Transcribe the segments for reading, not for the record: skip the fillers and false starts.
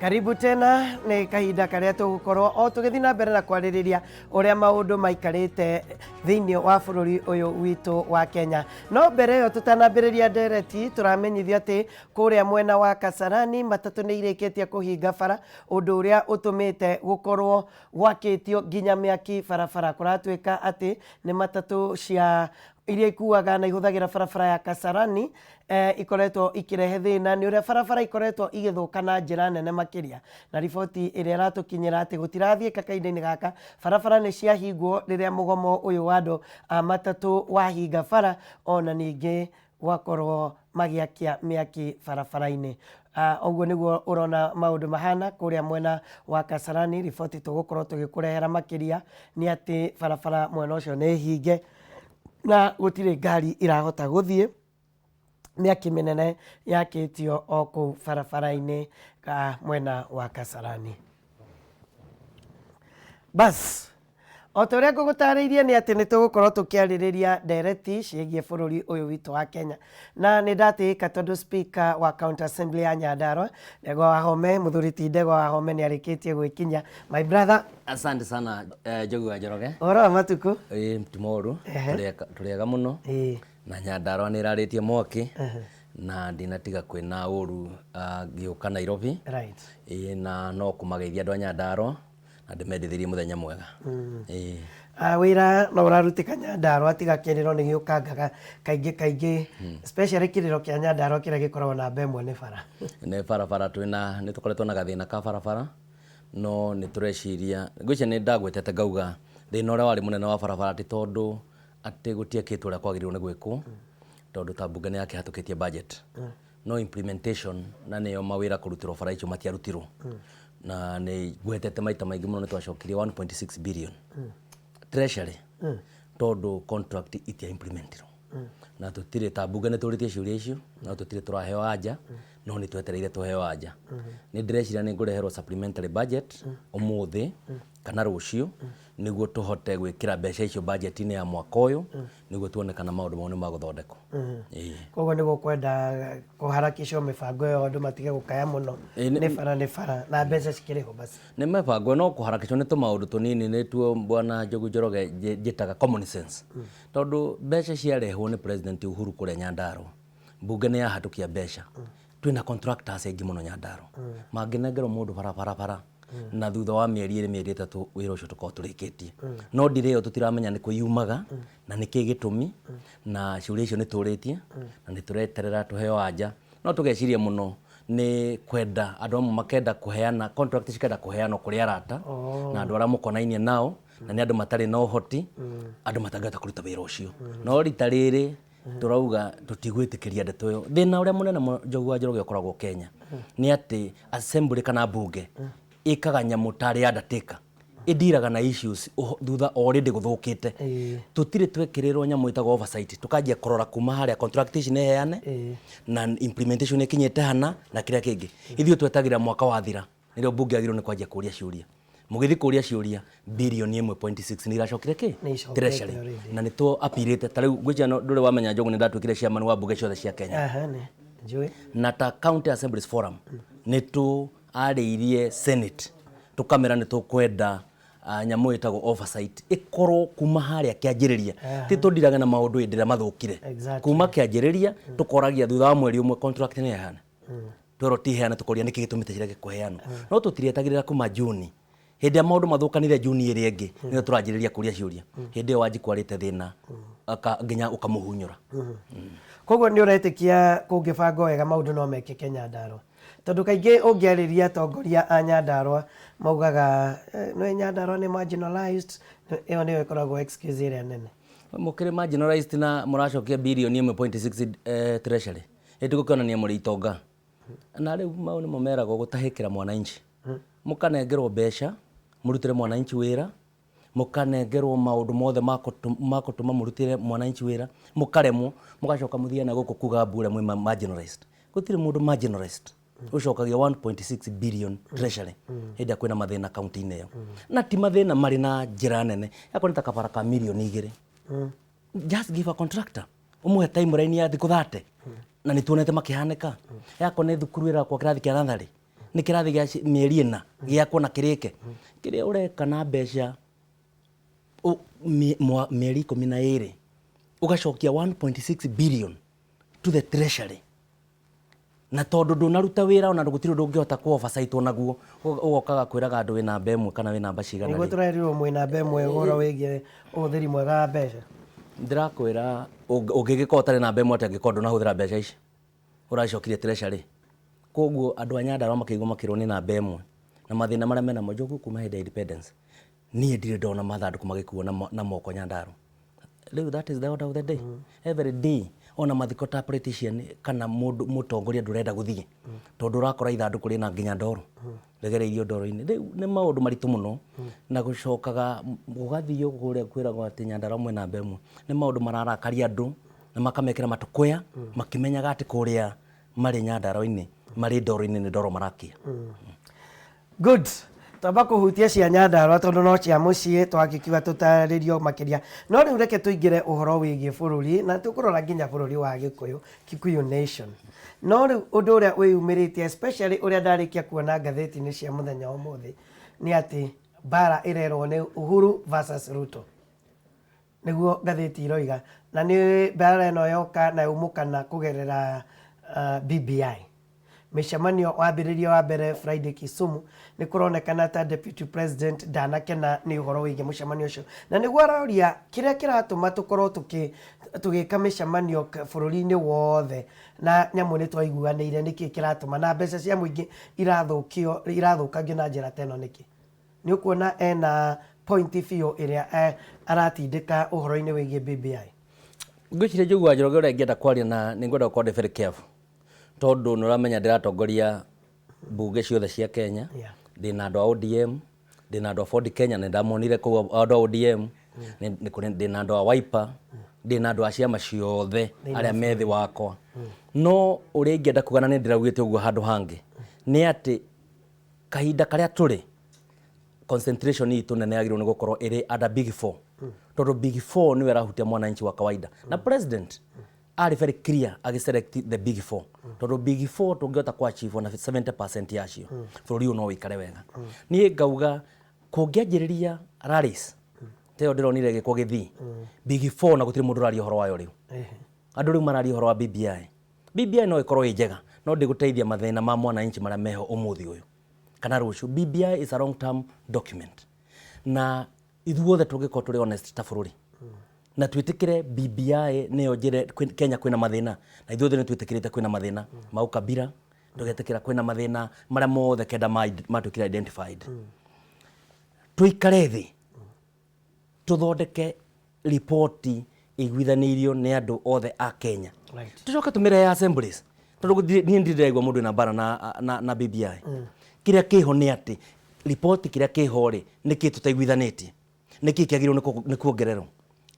Karibu tena. Nĩ kahinda karĩa tũgũkorwo o tũgĩthiĩ na mbere na kwarĩrĩria ũrĩa maũndũ maikarĩte thĩinĩ wa bũrũri ũyũ witũ wa Kenya. No mbere ĩyo, tũtanambĩrĩria ndereti, tũramenyithio atĩ kũrĩa mwena wa Kasarani matatũ nĩ irĩkĩtie kũhinga bara, ũndũ ũrĩa ũtũmĩte gũkorwo gwakĩtio nginya mĩaki barabara. Kũratuĩka atĩ nĩ matatũ cia iria ikuaga na ihũthagĩra barabara ya Kasarani ikoretwo ikĩrehe thĩna nĩ ũrĩa barabara ikoretwo igĩthũka na njĩra nene makĩria. Na riboti ĩrĩa ĩratũkinyĩra atĩ gũtirathiĩka kahinda-inĩ gaka, barabara nĩ ciahingwo rĩrĩa mũgomo ũyũ wa andũ a matatũ wahinga bara, ona ningĩ gwakorwo magĩakia mĩaki barabara-inĩ. Ũguo nĩguo ũrona maũndũ mahana kũrĩa mwena wa Kasarani. Riboti tũgũkorwo tũgĩkũrehera makĩria nĩ atĩ barabara mwena ũcio nĩ hinge na gũtirĩ ngari irahota gũthiĩ. Mĩaki mĩnene yakĩtio o kũu barabara-inĩ mwena wa Kasarani. Bas, o ta ũrĩa ngũgũtarĩirie nĩ atĩ nĩ tũgũkorwo tũkĩarĩrĩria ndereti ciĩgiĩ bũrũri ũyũ witũ wa Kenya, na nĩ ndatĩĩka tondũ Speaker wa County Assembly ya Nyandarua, Ndegwa Wahome, mũthuri ti Ndegwa Wahome, nĩ arĩkĩtie gwĩkinyia. My brother. Asante sana, Njogu wa Njoroge. Ũhoro wa matukũ? Ĩĩ, ti moru. Tũrĩ ega mũno. Na Nyandarua nĩ ĩrarĩtie mwaki na ndinatiga kwĩna ũru ngĩũka Nairobi. Ĩĩ, na no kũmageithia andũ a Nyandarua na ndĩmendithĩrie mũthenya mwega. Ĩĩ. Ah, wĩra no ũrarutĩka Nyandarua tiga kĩrĩro nĩ gĩũkangaga kaingĩ kaingĩ, especially kĩrĩro kĩa Nyandarua kĩrĩa gĩkoragwo namba ĩmwe nĩ bara. Nĩ barabara, twĩna nĩ tũkoretwo na gathĩna ka barabara, no nĩ tũreciria, ngwĩciria nĩ ndagwetete ngauga thĩna ũrĩa warĩ mũnene wa barabara ti tondũ atĩ gũtiekĩtwo ũrĩa kwagĩrĩirwo nĩ gwĩkwo, tondũ ta mbunge nĩ yakĩhatũkĩtie budget, no implementation na nĩyo mawĩra kũrutĩrwo bara icio matiarutirwo. Na nĩ ngwetete maita maingĩ mũno, nĩ twacokirie 1.6 billion Treasury tondũ contract itia implementirwo. Na tũtirĩ, ta mbunge nĩ tũrĩtie ciũria icio, no tũtirĩ tũraheo anja, no nĩ twetereire tũheo anja. Nĩ ndĩreciria nĩ ngũreherwo supplementary budget ũmũthĩ kana rũciũ nĩguo tũhote gwĩkĩra mbeca icio budget-inĩ ya mwaka ũyũ, nĩguo tuone kana maũndũ mau nĩ magũthondekwo. Ĩĩ. Koguo nĩ gũkwenda kũharakicwo mĩbango ĩyo, andũ matige gũkaya mũno. Nĩ bara, nĩ bara, na mbeca cikĩrĩ ho basi. Nĩ mĩbango no kũharakicwo nĩ tũmaũndũ tũnini, nĩtuo bwana Njogu Njoroge njĩtaga common sense, tondũ mbeca ciarehwo nĩ President Uhuru kũrĩa Nyandarua, mbunge nĩ yahatũkia mbeca, twĩna contractors aingĩ mũno Nyandarua mangĩnengerwo mũndũ barabara bara na thutha wa mĩeri 2, mĩeri 3, wĩra ũcio tũkorwo tũrĩkĩtie. No ndirĩ ĩyo tũtiramenya nĩ kũ yumaga na nĩ kĩ gĩtũmi, na ciũria icio nĩ tũrĩtie na nĩ tũreterera tũheo anja. No tũgeciria mũno nĩ kwenda andũ amwe makenda kũheana contract, cikenda kũheanwo kũrĩ arata na andũ arĩa mũkonainie nao, na nĩ andũ matarĩ na ũhoti, andũ matangĩhota kũruta wĩra ũcio. No rita rĩrĩ tũrauga tũtigwĩtĩkĩria ndeto ĩyo. Thĩna ũrĩa mũnene mũno, Njogu wa Njoroge, ũkoragwo Kenya nĩ atĩ assembly kana mbunge ĩkaga nyamũ tarĩ undertaker, ĩndiraga na issues thutha already gũthũkĩte. Tũtirĩ twekĩrĩrwo nyamũ ĩtagwo oversight, tũkanjia kũrora kuma harĩa contract ici nĩ heane na implementation ĩkinyĩte hana na kĩrĩa kĩngĩ. Ithuĩ twetagĩrĩra mwaka wathira nĩrĩo mbunge yagĩrĩirwo nĩ kwanjia kũria ciũria. Mũgĩthiĩ kũria ciũria, birioni 1.6 nĩ iracokire kĩ Nĩ icokete Treasury. Already. Na nĩ tũ apirĩte ta rĩu ngwĩciria ndũrĩ wamenya, Njogu, nĩ ndatuĩkire chairman wa mbunge ciothe cia Kenya. Aha, nĩ njũĩ. Na ta County Assemblies Forum nĩ tũarĩirie Senate, tũkamera nĩ tũkwenda nyamũ ĩtagwo oversight ĩkorwo kuma harĩa kĩanjĩrĩria, ti tũndirage na maũndũ hĩndĩ ĩrĩa mathũkire. Kuma kĩanjĩrĩria tũkoragia thutha wa mweri 1, contract nĩ heana, twerwo ti heana, tũkoria nĩkĩ gĩtũmĩte cirege kũheanwo. No tũtirĩetagĩrĩra kuma Juni, hĩndĩ ĩrĩa maũndũ mathũkanire Juni ĩrĩa ĩngĩ nĩyo tũranjĩrĩria kũria ciũria. Hĩndĩ ĩyo Wanjikũ arĩte thĩna nginya ũkamũhunyũra. Koguo nĩ ũretĩkia kũngĩbangwo wega maũndũ no mekĩke Nyandarua? Tondũ kaingĩ ũngĩarĩria atongoria a Nyandarua maugaga nĩ Nyandarua nĩ marginalized, ĩyo nĩyo ĩkoragwo excuse ĩrĩa nene. Mũkĩrĩ marginalized na mũracokia birioni 1.6 Treasury, ĩtĩ gũkĩonania mũrĩ itonga? Na rĩu mau nĩmo meragwo gũtahĩkĩra mwananchi. Mũkanengerwo mbeca mũrutĩre mwananchi wĩra, mũkanengerwo maũndũ mothe ma kũtũma mũrutĩre mwananchi wĩra, mũkaremwo, mũgacoka mũthiĩ na gũkũ kuga mbu ũrĩa mwĩ marginalized. Gũtirĩ mũndũ marginalized ũcokagia 1.6 billion Treasury hĩndĩ ĩrĩa kwĩna mathĩna kaunti-inĩ ĩyo, na ti mathĩna marĩ na njĩra nene yakorwo nĩ ta kabara ka mirioni 2. Just give a contractor, ũmũhe timeline ya thikũ 30, na nĩ tuonete makĩhanĩka. Yakorwo nĩ thukuru ĩrakwo kĩrathi kĩa natharĩ. Nĩ kĩrathi gĩa mĩeri 4 gĩakwo na kĩrĩke. Kĩrĩa ũreka na mbeca mĩeri 12 ũgacokia 1.6 billion to the treasury, na tondũ ndũnaruta wĩra ona gũtirĩ ũndũ ũngĩhota kũ oversight naguo, ũgokaga kwĩraga andũ wĩ namba 1 kana wĩ namba cigana. Nĩguo. Rĩ tũrerirwo mwĩ namba 1 ũhoro wĩgiĩ ũhũthĩri mwega wa mbeca. Ndĩrakwĩra, ũngĩgĩkorwo ũtarĩ namba 1 atĩa angĩkorwo ndũnahũthĩra mbeca ici ũracokirie treasury? Koguo andũ a Nyandarua makĩigua makĩrwo nĩ namba 1 na mathĩna marĩa menamo. Njogu, kuma hĩndĩ ya independence niĩ ndirĩ ndona mathandũkũ magĩkuo na moko Nyandarua. Rĩu that is the order of the day, every day. Ona mathiko ta politician kana mũndũ mũtongoria ndũrenda gũthiĩ tondũ ũrakora ithandũkũ rĩna nginya ndoro rĩgereirio ndoro-inĩ. Rĩu nĩ maũndũ maritũ mũno na gũcokaga gũgathiĩ kũrĩa kwĩragwo atĩ Nyandarua mwĩ namba 1. Nĩ maũndũ mararakaria andũ na makamekĩra matũkũya makĩmenyaga atĩ kũrĩa marĩ Nyandarua-inĩ marĩ ndoro-inĩ, nĩ ndoro marakia. Good. Twamba kũhutia cia Nyandarua tondũ no cia mũciĩ, twagĩkiuga tũtarĩrio makĩria. No rĩu reke tũingĩre ũhoro wĩgiĩ bũrũri na tũkũrora nginya bũrũri wa Gĩkũyũ, Kikuyu Nation. No rĩu ũndũ ũrĩa wĩyumĩrĩtie, especially ũrĩa ndarĩkia kuona ngathĩti-inĩ cia mũthenya wa ũmũthĩ, nĩ atĩ mbara ĩrerwo nĩ Uhuru versus Ruto. Nĩguo ngathĩti iroiga. Na nĩ mbara ĩno yoka na yaumũkana kũgerera BBI. Mĩcemanio wambĩrĩria wa mbere Friday Kisumu, nĩ kũronekana ta Deputy President ndanakena nĩ ũhoro wĩgiĩ mũcemanio ũcio, na nĩguo aroria kĩrĩa kĩratũma tũkorwo tũgĩka mĩcemanio bũrũri-inĩ wothe na nyamũ nĩ twaiguanĩire, nĩkĩ kĩratũma na mbeca cia mũingĩ irathũkio, irathũkangio na njĩra ta ĩno nĩkĩ? Nĩ ũkuona ena point biũ ĩrĩa aratindĩka ũhoro-inĩ wĩgiĩ BBI. Ngwĩciria, Njogu wa Njoroge, ũrĩa ingĩenda kwaria na nĩ ngwenda gũkorwo ndĩ very careful tondũ nĩ ũramenya ndĩratongoria mbunge ciothe cia Kenya. Ndĩna andũ a ODM, ndĩna andũ a Ford Kenya, nĩ ndamonire kũu andũ a ODM, nĩ kũrĩ ndĩna andũ a Wiper, ndĩna andũ a ciama ciothe arĩa me thĩ wakwa. No ũrĩa ingĩenda kuga, na nĩ ndĩraugĩte ũguo handũ hangĩ, nĩ atĩ kahinda karĩa tũrĩ, concentration itũ nene yagĩrĩirwo nĩ gũkorwo ĩrĩ under Big Four, tondũ Big Four nĩwe ĩrahutia mwananchi wa kawaida. Na president arĩ very clear agĩselect the Big Four, tondũ Big Four tũngĩhota ku achieve ona 70% yacio, bũrũri ũyũ no wĩikare wega. Niĩ ngauga kũngĩanjĩrĩria rallies ta ĩyo ndĩronire ĩgĩkwo Gĩthii, Big Four, na gũtirĩ mũndũ ũraria ũhoro wayo rĩu. Andũ rĩu mararia ũhoro wa BBI. BBI no ĩkorwo ĩ njega, no ndĩgũteithia mathĩna ma mwananchi marĩa meho ũmũthĩ ũyũ kana rũciũ. BBI is a long term document, na ithuothe tũngĩkorwo tũrĩ honest ta bũrũri na twĩtĩkĩre BBI nĩyo njĩra Kenya kwĩna mathĩna, na ithuothe nĩ twĩtĩkĩrĩte kwĩna mathĩna ma ũkabira, tũgetĩkĩra kwĩna mathĩna marĩa mothe kenda matuĩkire identified, tũikare thĩ tũthondeke riboti ĩiguithanĩirio nĩ andũ othe a Kenya, tũcoke tũmĩrehe ya assemblies, tondũ niĩ ndirĩ ndĩraigua mũndũ wĩna mbara na BBI. Kĩrĩa kĩho nĩ atĩ riboti kĩrĩa kĩho rĩ, nĩkĩ tũtaiguithanĩtie, nĩkĩ kĩagĩrĩirwo nĩ kuongererwo,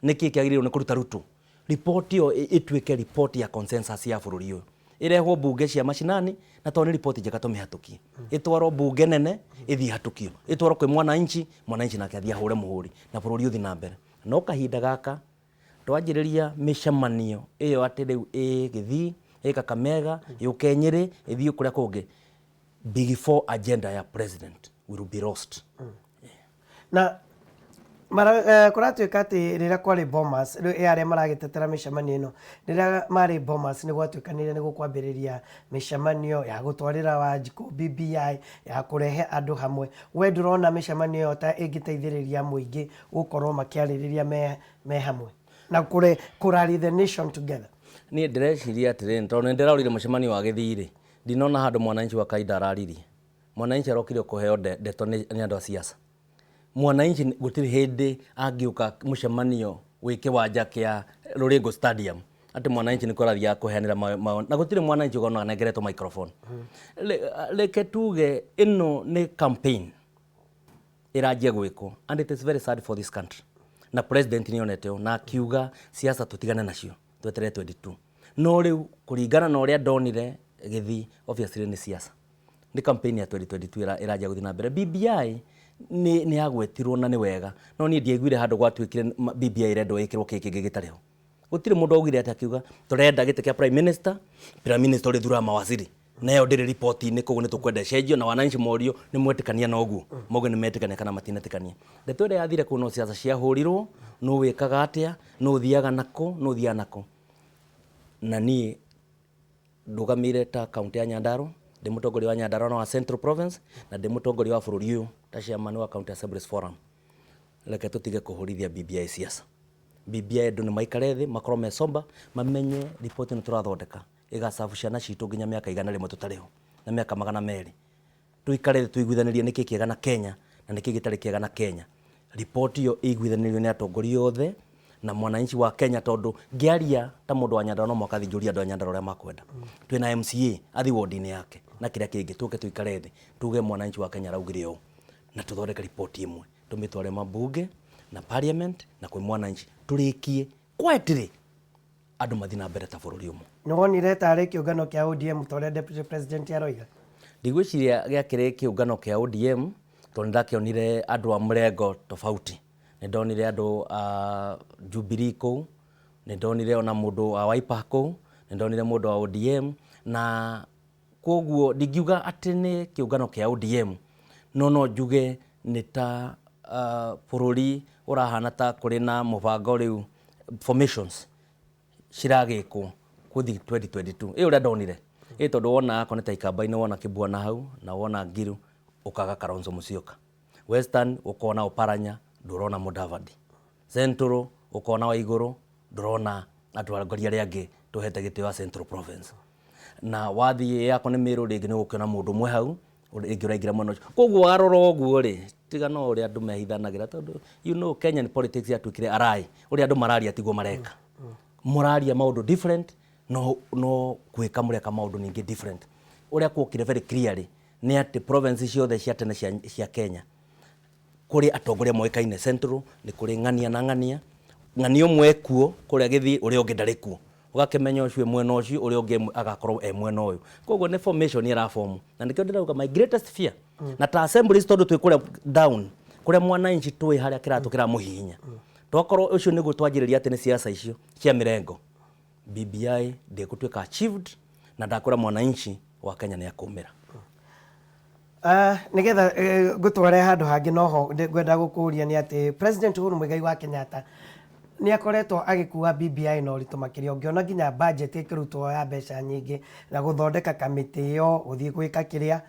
nĩkĩ kĩagĩrĩirwo nĩ kũruta rutwo. Riboti ĩyo ĩtuĩke riboti ya consensus ya bũrũri ũyũ, ĩrehwo mbunge cia macinani, na tondũ nĩ riboti njega tũmĩhatũkie, ĩtwarwo mbunge nene, ĩthiĩ ĩhatũkio, ĩtwarwo kwĩ mwananchi, mwananchi nake athiĩ ahũre mũhũri na bũrũri ũthiĩ na mbere. No kahinda gaka twanjĩrĩria mĩcemanio ĩyo atĩ rĩu ĩ Gĩthii, ĩ Kakamega, yũke Nyĩrĩ, ĩthiĩ kũrĩa kũngĩ, Big Four agenda ya president will be lost. Na kũratuĩka atĩ rĩrĩa kwarĩ Bomas, rĩu ĩ arĩa maragĩtetera mĩcemanio ĩno, rĩrĩa marĩ Bomas nĩ gwatuĩkanire nĩ gũkwambĩrĩria mĩcemanio ya gũtwarĩra Wanjikũ BBI, ya kũrehe andũ hamwe. We ndũrona mĩcemanio ĩyo ta ĩngĩteithĩrĩria mũingĩ gũkorwo makĩarĩrĩria me hamwe na kũ rally the nation together? Niĩ ndĩreciria atĩrĩrĩ, tondũ nĩ ndĩrarorire mũcemanio wa Gĩthii rĩ, ndinona handũ mwananchi wa kawaida araririe. Mwananchi arokire kũheo ndeto nĩ andũ a siasa. Mwananchi gũtirĩ hĩndĩ angĩũka mũcemanio wĩ kĩwanja kĩa Rũrĩngũ Stadium atĩ mwananchi nĩkuo arathiaga kũheanĩra mawoni, na gũtirĩ mwananchi ũkona anengeretwo microphone. Reke tuge ĩno nĩ campaign ĩranjia gwĩkwo, and it is very sad for this country. Na president nĩ onete ũũ na akiuga siasa tũtigane nacio, tweterere 22. No rĩu kũringana na ũrĩa ndonire Gĩthii, obviously nĩ siasa, nĩ campaign ya 2022 ĩranjia gũthiĩ na mbere. BBI nĩ yagwetirwo na nĩ wega, no niĩ ndiaiguire handũ gwatuĩkire BBI ĩrendwo ĩkĩrwo kĩ kĩngĩ gĩtarĩ ho. Gũtirĩ mũndũ augire atĩ akiuga tũrenda gĩtĩ kĩa prime minister, prime minister ũrĩthuraga mawaziri. Na ĩyo ndĩrĩ riboti-inĩ, koguo nĩ tũkwenda ĩcenjio na wananchi morio nĩ mwetĩkania na ũguo, mauge nĩ metĩkania kana matinetĩkania. Ndeto ĩrĩa yathire kũu no siasa ciahũrirwo, nũ wĩkaga atĩa, nũ ũthiaga nakũ, nũ ũthiaga nakũ. Na niĩ ndũgamĩire ta kaunti ya Nyandarua, ndĩ mũtongoria wa Nyandarua na wa Central Province, na ndĩ mũtongoria wa bũrũri ũyũ ta chairman wa County Assemblies Forum. Reke tũtige kũhũrithia BBI siasa. BBI andũ nĩ maikare thĩ, makorwo me sober, mamenye riboti ĩno tũrathondeka ĩgacabu ciana citũ nginya mĩaka 100 tũtarĩ ho, na mĩaka 200. Tũikare thĩ tũiguithanĩrie nĩkĩ kĩega na Kenya na nĩkĩ gĩtarĩ kĩega na Kenya. Riboti ĩyo ĩiguithanĩrio nĩ atongoria othe na mwananchi wa Kenya, tondũ ngĩaria ta mũndũ wa Nyandarua no mũhaka thiĩ njũrie andũ a Nyandarua ũrĩa makwenda. Twĩna MCA athiĩ ward-inĩ yake na kĩrĩa kĩngĩ, tũke tũikare thĩ tuge mwananchi wa Kenya araugire ũũ, na tũthondeke riboti ĩmwe tũmĩtware mabunge na parliament na kwĩ mwananchi, tũrĩkie quietly, andũ mathiĩ na mbere ta bũrũri ũmwe. Nĩ wonire tarĩ kĩũngano kĩa ODM ta ũrĩa deputy president aroiga? Ndigwĩciria gĩakĩrĩ kĩũngano kĩa ODM, tondũ nĩ ndakĩonire andũ a mũrengo tofauti. Nĩ ndonire andũ a Jubilee kũu, nĩ ndonire ona mũndũ wa Wiper kũu, nĩ ndonire mũndũ wa ODM, na koguo ndingiuga atĩ nĩ kĩũngano kĩa ODM, no no njuge nĩ ta bũrũri ũrahana ta kũrĩ na mũbango rĩu, formations ciragĩkwo gũthiĩ 2022. Ĩ ũrĩa ndonire ĩ, tondũ wona akorwo nĩ ta Ikamba-inĩ, wona Kĩbwana hau na wona Ngiru, ũkaga Kalonzo Musyoka. Western ũkona Oparanya, ndũrona Mudavadi. Central ũkona Waigũrũ, ndũrona atongoria arĩa angĩ tũhete gĩtĩo a Central Province. Na wathiĩ yako nĩ Meru rĩngĩ nĩ ũgũkĩona mũndũ ũmwe hau rĩngĩ ũraingĩra mwena ũcio. Koguo warora ũguo rĩ, tiga no ũrĩa andũ mehithanagĩra, tondũ you know Kenyan politics yatuĩkire arai, ũrĩa andũ mararia tiguo mareka. Mũraria maũndũ different, no no gwĩka mũreka maũndũ ningĩ different. Ũrĩa kuokire very clearly nĩ atĩ province ciothe cia tene cia Kenya kũrĩ atongoria moĩkaine. Central nĩ kũrĩ ng'ania na ng'ania, ng'ania ũmwe ekuo kũrĩa Gĩthii, ũrĩa ũngĩ ndarĩ kuo, ũgakĩmenya ũcio e mwena ũcio, ũrĩa ũngĩ agakorwo e mwena ũyũ. Koguo nĩ formation ĩrabomu, na nĩkĩo ndĩrauga my greatest fear na ta assemblies, tondũ twĩ kũrĩa down kũrĩa mwananchi tũĩ harĩa kĩratũ kĩramũhihinya, twakorwo ũcio nĩguo twanjĩrĩria atĩ nĩ siasa icio cia mĩrengo, BBI ndĩgũtuĩka achieved, na ndakwĩra mwananchi wa Kenya nĩ akũmĩra. Nĩgetha ngũtware handũ hangĩ, noho ngwenda gũkũria nĩ atĩ President Uhuru Muigai wa Kenyatta nĩ akoretwo agĩkua BBI na ũritũ makĩria, ũngĩona nginya budget ĩkĩrutwo ya mbeca nyingĩ na gũthondeka kamĩtĩ ĩyo, gũthiĩ gwĩka kĩrĩa,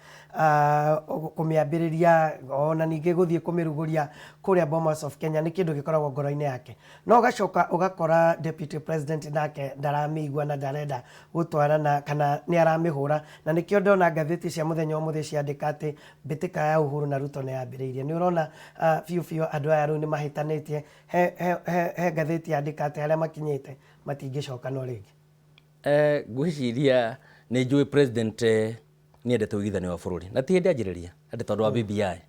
kũmĩambĩrĩria, ona ningĩ gũthiĩ kũmĩrugũria kũrĩa Bomas of Kenya, nĩ kĩndũ gĩkoragwo ngoro-inĩ yake. No ũgacoka ũgakora deputy president nake ndaramĩigua na ndarenda gũtwarana kana nĩ aramĩhũra, na nĩkĩo ndona ngathĩti cia mũthenya ũmũthĩ ciandĩka atĩ mbĩtĩka ya Uhuru na Ruto nĩ yambĩrĩirie. Nĩ ũrona biũ biũ andũ aya rĩu nĩ mahĩtanĩtie. He ngathĩti yandĩka atĩ harĩa makinyĩte matingĩcokanwo rĩngĩ. Ngwĩciria nĩ njũĩ president nĩ endete ũiguithanio wa bũrũri, na ti hĩndĩ anjĩrĩria atĩ tondũ wa BBI.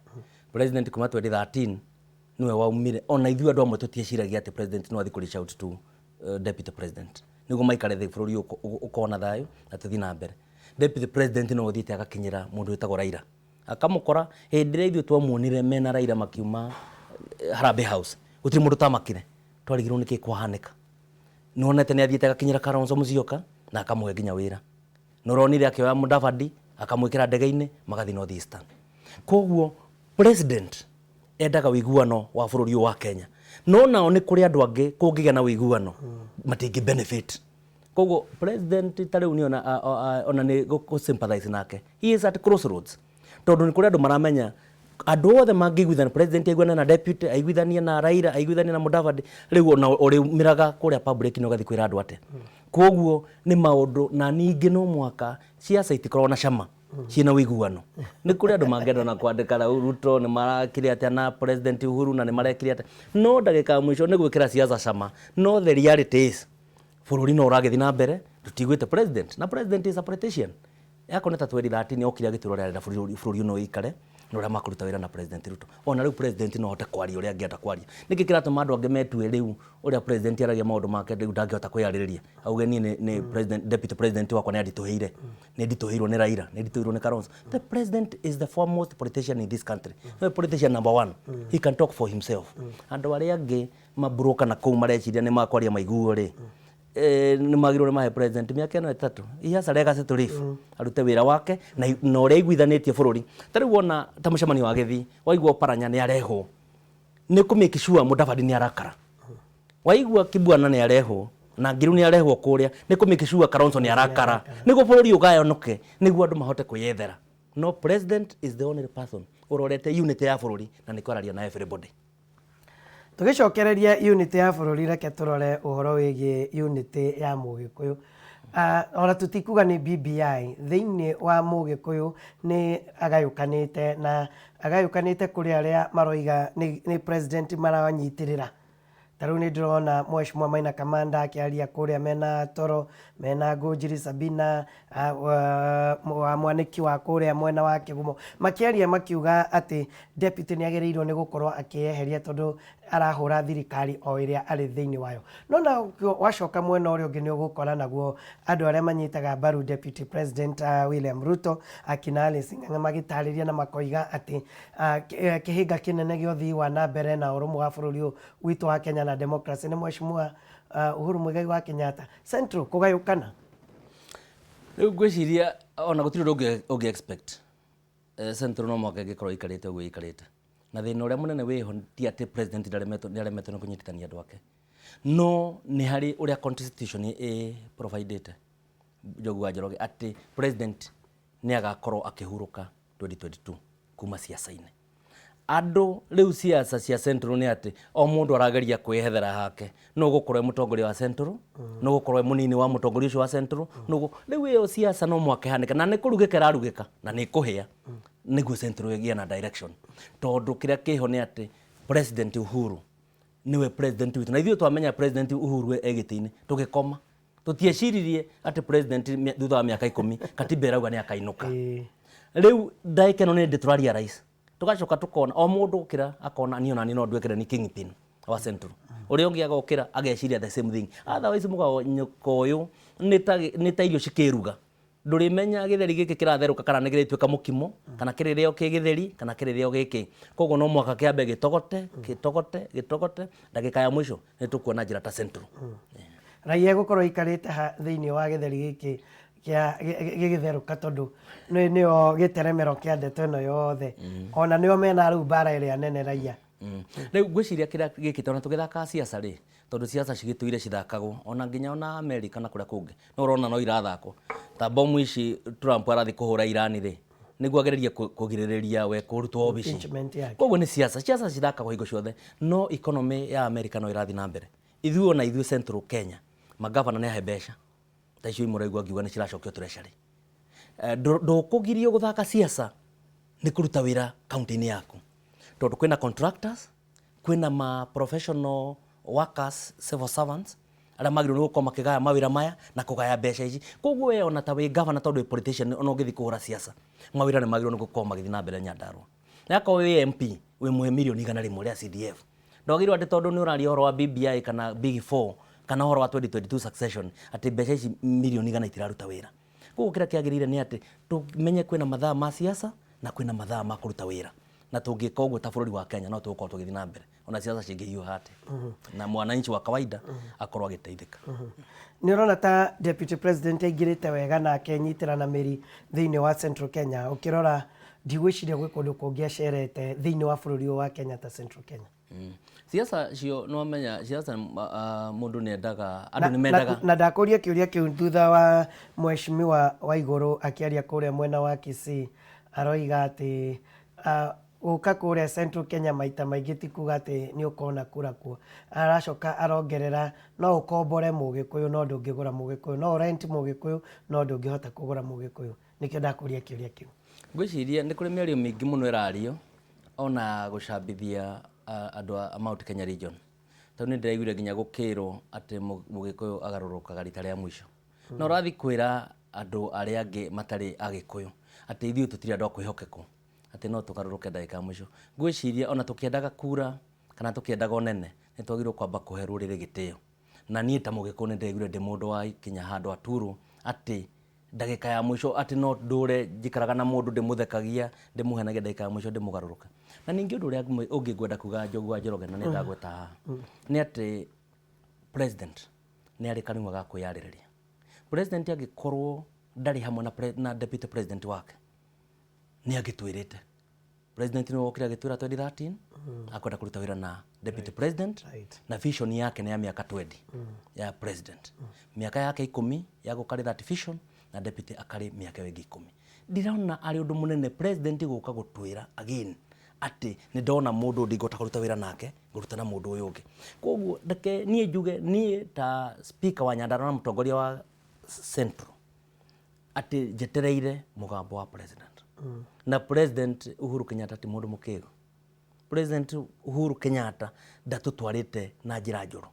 President kuma 2013 nĩwe waumire, ona ithuĩ andũ amwe tũtieciragia atĩ president no athiĩ kũ reach out to deputy president nĩguo maikare thĩ, bũrũri ũkorwo na thayũ na tũthiĩ na mbere. Deputy president no ũthiĩte agakinyĩra mũndũ wĩtagwo Raila, akamũkora hĩndĩ ĩrĩa ithuĩ twamuonire mena Raila makiuma Harambee House, gũtirĩ mũndũ tamakire, twarigirwo nĩkĩ kwahanĩka. Nĩwonete nĩ athiĩte agakinyĩra Kalonzo Musyoka na akamũhe nginya wĩra. Nĩũronire akĩoya Mudavadi akamwĩkĩra ndege-inĩ magathiĩ North Eastern. Koguo president endaga ũiguano wa bũrũri ũyũ wa Kenya, no nao nĩ kũrĩ andũ angĩ kũngĩgĩa na ũiguano matingĩ benefit. Koguo president ta rĩu niĩ ona nĩ gũ sympathize nake, he is at crossroads, tondũ nĩ kũrĩ andũ maramenya andũ othe mangĩiguithania, president aiguane na deputy, aiguithanie na Raila, aiguithanie na Mudavadi, rĩu ona ũrĩumĩraga kũrĩa public nĩ ũgathiĩ kwĩra andũ atĩa? Koguo nĩ maũndũ, na ningĩ no mũhaka siasa itikoragwo na cama ciĩna ũiguano. Nĩ kũrĩ andũ mangĩenda na kwandĩka rau Ruto nĩ marakire atĩa na President Uhuru na nĩ marekire atĩa, no ndagĩka ya mũico nĩ gwĩkĩra siasa cama. No the reality is bũrũri no ũragĩthiĩ na mbere, tũtiguĩte president, na president is a politician. Yakorwo nĩ ta 2013 okire agĩtwĩra ũrĩa arenda bũrũri ũyũ ũikare na ũrĩa makũruta wĩra na President Ruto. Ona rĩu president no ahote kwaria ũrĩa angĩenda kwaria. Nĩkĩ kĩratũma andũ angĩ metue rĩu ũrĩa president aragia maũndũ make rĩu ndangĩhota kwĩyarĩrĩria, auge niĩ nĩ president, deputy president wakwa nĩ anditũhĩire, nĩ nditũhĩirwo nĩ Raila, nĩ nditũhĩirwo nĩ Kalonzo? The president is the foremost politician in this country, the politician number one. He can talk for himself. Andũ arĩa angĩ maburoka na kũu mareciria nĩ makwaria maiguo rĩ. Nĩ magĩrĩirwo nĩ mahe president mĩaka ĩno 3. He has a legacy to leave, arute wĩra wake na ũrĩa aiguithanĩtie bũrũri. Ta rĩu wona ta mũcemanio wa Gĩthii, waigua Oparanya nĩ arehwo, nĩ kũ make sure Mudavadi nĩ arakara. Waigua Kibwana nĩ arehwo na Ngiru nĩ arehwo kũrĩa, nĩ kũ make sure Kalonzo nĩ arakara, nĩguo bũrũri ũgayanũke, nĩguo andũ mahote kwĩyethera. No president is the only person ũrorete unity ya bũrũri na nĩ kwararia na everybody. Tũgĩcokereria unity ya bũrũri, reke tũrore ũhoro wĩgiĩ unity ya Mũgĩkũyũ. Ona tũtikuga nĩ BBI, thĩinĩ wa Mũgĩkũyũ nĩ agayũkanĩte, na agayũkanĩte kũrĩ arĩa maroiga nĩ president maranyitĩrĩra. Ta rĩu nĩ ndĩrona Mheshimiwa Maina Kamanda akĩaria kũrĩa mena Toro, mena Ngũnjiri Sabina wa Mwanĩki wa kũrĩa mwena wa Kĩgumo, makĩaria makiuga atĩ deputy nĩ agĩrĩirwo nĩ gũkorwo akĩyeheria tondũ arahũra thirikari o ĩrĩa arĩ thĩinĩ wayo. No naguo wacoka mwena ũrĩa ũngĩ nĩ ũgũkora naguo andũ arĩa manyitaga mbaru deputy president William Ruto, akina Alice Ng'ang'a, magĩtarĩria na makoiga atĩ kĩhĩnga kĩnene gĩa ũthii wa na mbere na ũrũmwe wa bũrũri ũyũ witũ wa Kenya na democracy nĩ Mheshimiwa Uhuru Muigai wa Kenyatta. Central kũgayũkana. Rĩu ngwĩciria ona gũtirĩ ũndũ ũngĩ expect. Central no mũhaka ĩngĩkorwo ĩikarĩte ũguo ĩikarĩte. Na thĩna ũrĩa mũnene wĩho ti atĩ president ndaremetwo, nĩ aremetwo nĩ kũnyitithania andũ ake, no nĩ harĩ ũrĩa constitution ĩ providĩte, Njogu wa Njoroge, atĩ president nĩ agakorwo akĩhurũka 2022 kuma ciaca-inĩ. Andũ rĩu ciaca cia Central nĩ atĩ o mũndũ arageria kwĩyethera hake, no ũgũkorwo e mũtongoria wa Central, no ũgũkorwo e mũnini wa mũtongoria ũcio wa Central, no rĩu ĩyo ciaca no mũhaka ĩhanĩke na nĩ kũrugĩka ĩrarugĩka na nĩ ĩkũhĩa nĩguo Central ĩgĩe na direction, tondũ kĩrĩa kĩho nĩ atĩ President Uhuru nĩwe president witũ, na ithuĩ twamenya President Uhuru e gĩtĩ-inĩ tũgĩkoma, tũtieciririe atĩ president thutha wa mĩaka 10 katiba ĩrauga nĩ akainũka. Rĩu ndagĩka ĩno nĩ ndĩ tũrarealize, tũgacoka tũkona o mũndũ okĩra akona niĩ onaniĩ no nduĩke nĩ kingpin wa Central, ũrĩa ũngĩ agokĩra ageciria the same thing. Otherwise mũgayũko ũyũ nĩ ta irio cikĩruga, ndũrĩmenya gĩtheri gĩkĩ kĩratherũka kana nĩ kĩrĩtuĩka mũkimo, kana kĩrĩrĩo kĩ gĩtheri kana kĩrĩrĩo gĩkĩ. Koguo no mũhaka kĩambe gĩtogote, gĩtogote, gĩtogote, ndagĩka ya mũico nĩ tũkuona njĩra ta Central. Raia ĩgũkorwo ĩikarĩte ha thĩinĩ wa gĩtheri gĩkĩ kĩa gĩgĩtherũka, tondũ nĩo gĩteremero kĩa ndeto ĩno yothe, ona nĩo mena rĩu mbara ĩrĩa nene raia. Rĩu ngwĩciria kĩrĩa gĩkĩte ona tũgĩthakaga ciaca rĩ, tondũ ciaca cigĩtũire cithakagwo ona nginya ona Amerika na kũrĩa kũngĩ, no ũrona no irathakwo. Ta bomu ici Trump arathiĩ kũhũra Iran rĩ, nĩguo agererie kũgirĩrĩria we kũrutwo obici. Impeachment yake. Koguo nĩ ciaca, ciaca cithakagwo hingo ciothe, no economy ya Amerika no ĩrathiĩ na mbere. Ithuĩ ona ithuĩ Central Kenya, magavana nĩ ahe mbeca ta icio imwe ũraigua ngiuga nĩ ciracokio treasury. Ndũkũgirio gũthaka ciaca nĩ kũruta wĩra kaunti-inĩ yaku, tondũ kwĩna contractors, kwĩna ma professional workers, civil servants arĩa magĩrĩirwo nĩ gũkorwo makĩgaya mawĩra maya na kũgaya mbeca ici. Koguo we ona ta wĩ governor, tondũ wĩ politician, ona ũngĩthiĩ kũhũra ciaca, mawĩra nĩ magĩrĩirwo nĩ gũkorwo magĩthiĩ na mbere Nyandarua. Na akorwo wĩ MP wĩ mũhe mirioni 100 rĩa CDF, ndwagĩrĩirwo atĩ tondũ nĩ ũraria ũhoro wa BBI kana Big Four kana ũhoro wa 2022 succession atĩ mbeca ici mirioni 100 itiraruta wĩra. Koguo kĩrĩa kĩagĩrĩire nĩ atĩ tũmenye kwĩna mathaa ma ciaca na kwĩna mathaa ma kũruta wĩra, na tũngĩka ũguo ta bũrũri wa Kenya no tũgũkorwo tũgĩthiĩ na mbere ona ciaca cingĩhiũha atĩa, na mwananchi wa kawaida akorwo agĩteithĩka. Nĩ ũrona ta deputy president aingĩrĩte wega na akenyitĩra na mĩri thĩinĩ wa Central Kenya? Ũkĩrora ndigwĩciria gwĩ kũndũ kũngĩ acerete thĩinĩ wa bũrũri ũyũ wa Kenya ta Central Kenya. Ciaca cio nĩwamenya ciaca, mũndũ nĩ endaga andũ nĩ mendaga. Na ndakũria kĩũria kĩu thutha wa Mheshimiwa Waigũrũ akĩaria kũrĩa mwena wa Kisii, aroiga atĩ gũka kũrĩa Central Kenya maita maingĩ ti kuga atĩ nĩ ũkona kura kuo. Aracoka arongerera no ũkombore Mũgĩkũyũ no ndũngĩgũra Mũgĩkũyũ, no ũrent Mũgĩkũyũ no ndũngĩhota kũgũra Mũgĩkũyũ. Nĩkĩo ndakũria kĩũria kĩu. Ngwĩciria nĩ kũrĩ mĩario mĩingĩ mũno ĩrario ona gũcambithia andũ a Mount Kenya region, tondũ nĩ ndĩraiguire nginya gũkĩrwo atĩ Mũgĩkũyũ agarũrũkaga rita rĩa mũico. Na ũrathiĩ kwĩra andũ arĩa angĩ matarĩ Agĩkũyũ atĩ ithuĩ tũtirĩ andũ a kwĩhokekwo, atĩ no tũgarũrũke ndagĩka ya mũico. Ngwĩciria ona tũkĩendaga kura kana tũkĩendaga ũnene, nĩ twagĩrĩirwo kwamba kũhe rũrĩrĩ gĩtĩo. Na niĩ ta Mũgĩkũyũ nĩ ndĩraiguire ndĩ mũndũ wa ikinya handũ aturwo atĩ ndagĩka ya mũico atĩ no ndũre njikaraga na mũndũ ndĩmũthekagia, ndĩmũhenagia, ndagĩka ya mũico ndĩmũgarũrũka. Na ningĩ ũndũ ũrĩa ũngĩ ngwenda kuga, Njogu wa Njoroge, na nĩ ndagweta haha, nĩ atĩ president Nĩ arĩ kanua ga kwĩyarĩrĩria. President angĩkorwo ndarĩ hamwe na deputy president wake, nĩ angĩtwĩrĩte. President nĩwe wokire agĩtwĩra 2013 akwenda kũruta wĩra na deputy president. Na vision yake nĩ ya mĩaka 20 ya president, mĩaka yake 10 ya gũkarĩ that vision, na deputy akarĩ mĩaka ĩyo ĩngĩ 10. Ndirona arĩ ũndũ mũnene president gũka gũtwĩra again atĩ nĩ ndona mũndũ ndingĩhota kũruta wĩra nake, ngũruta na mũndũ ũyũ ũngĩ. Koguo reke niĩ njuge, niĩ ta speaker wa Nyandarua na mũtongoria wa Central, atĩ njetereire mũgambo wa president. Na President Uhuru Kenyatta ti mũndũ mũkĩgu. President Uhuru Kenyatta ndatũtwarĩte na njĩra njũru,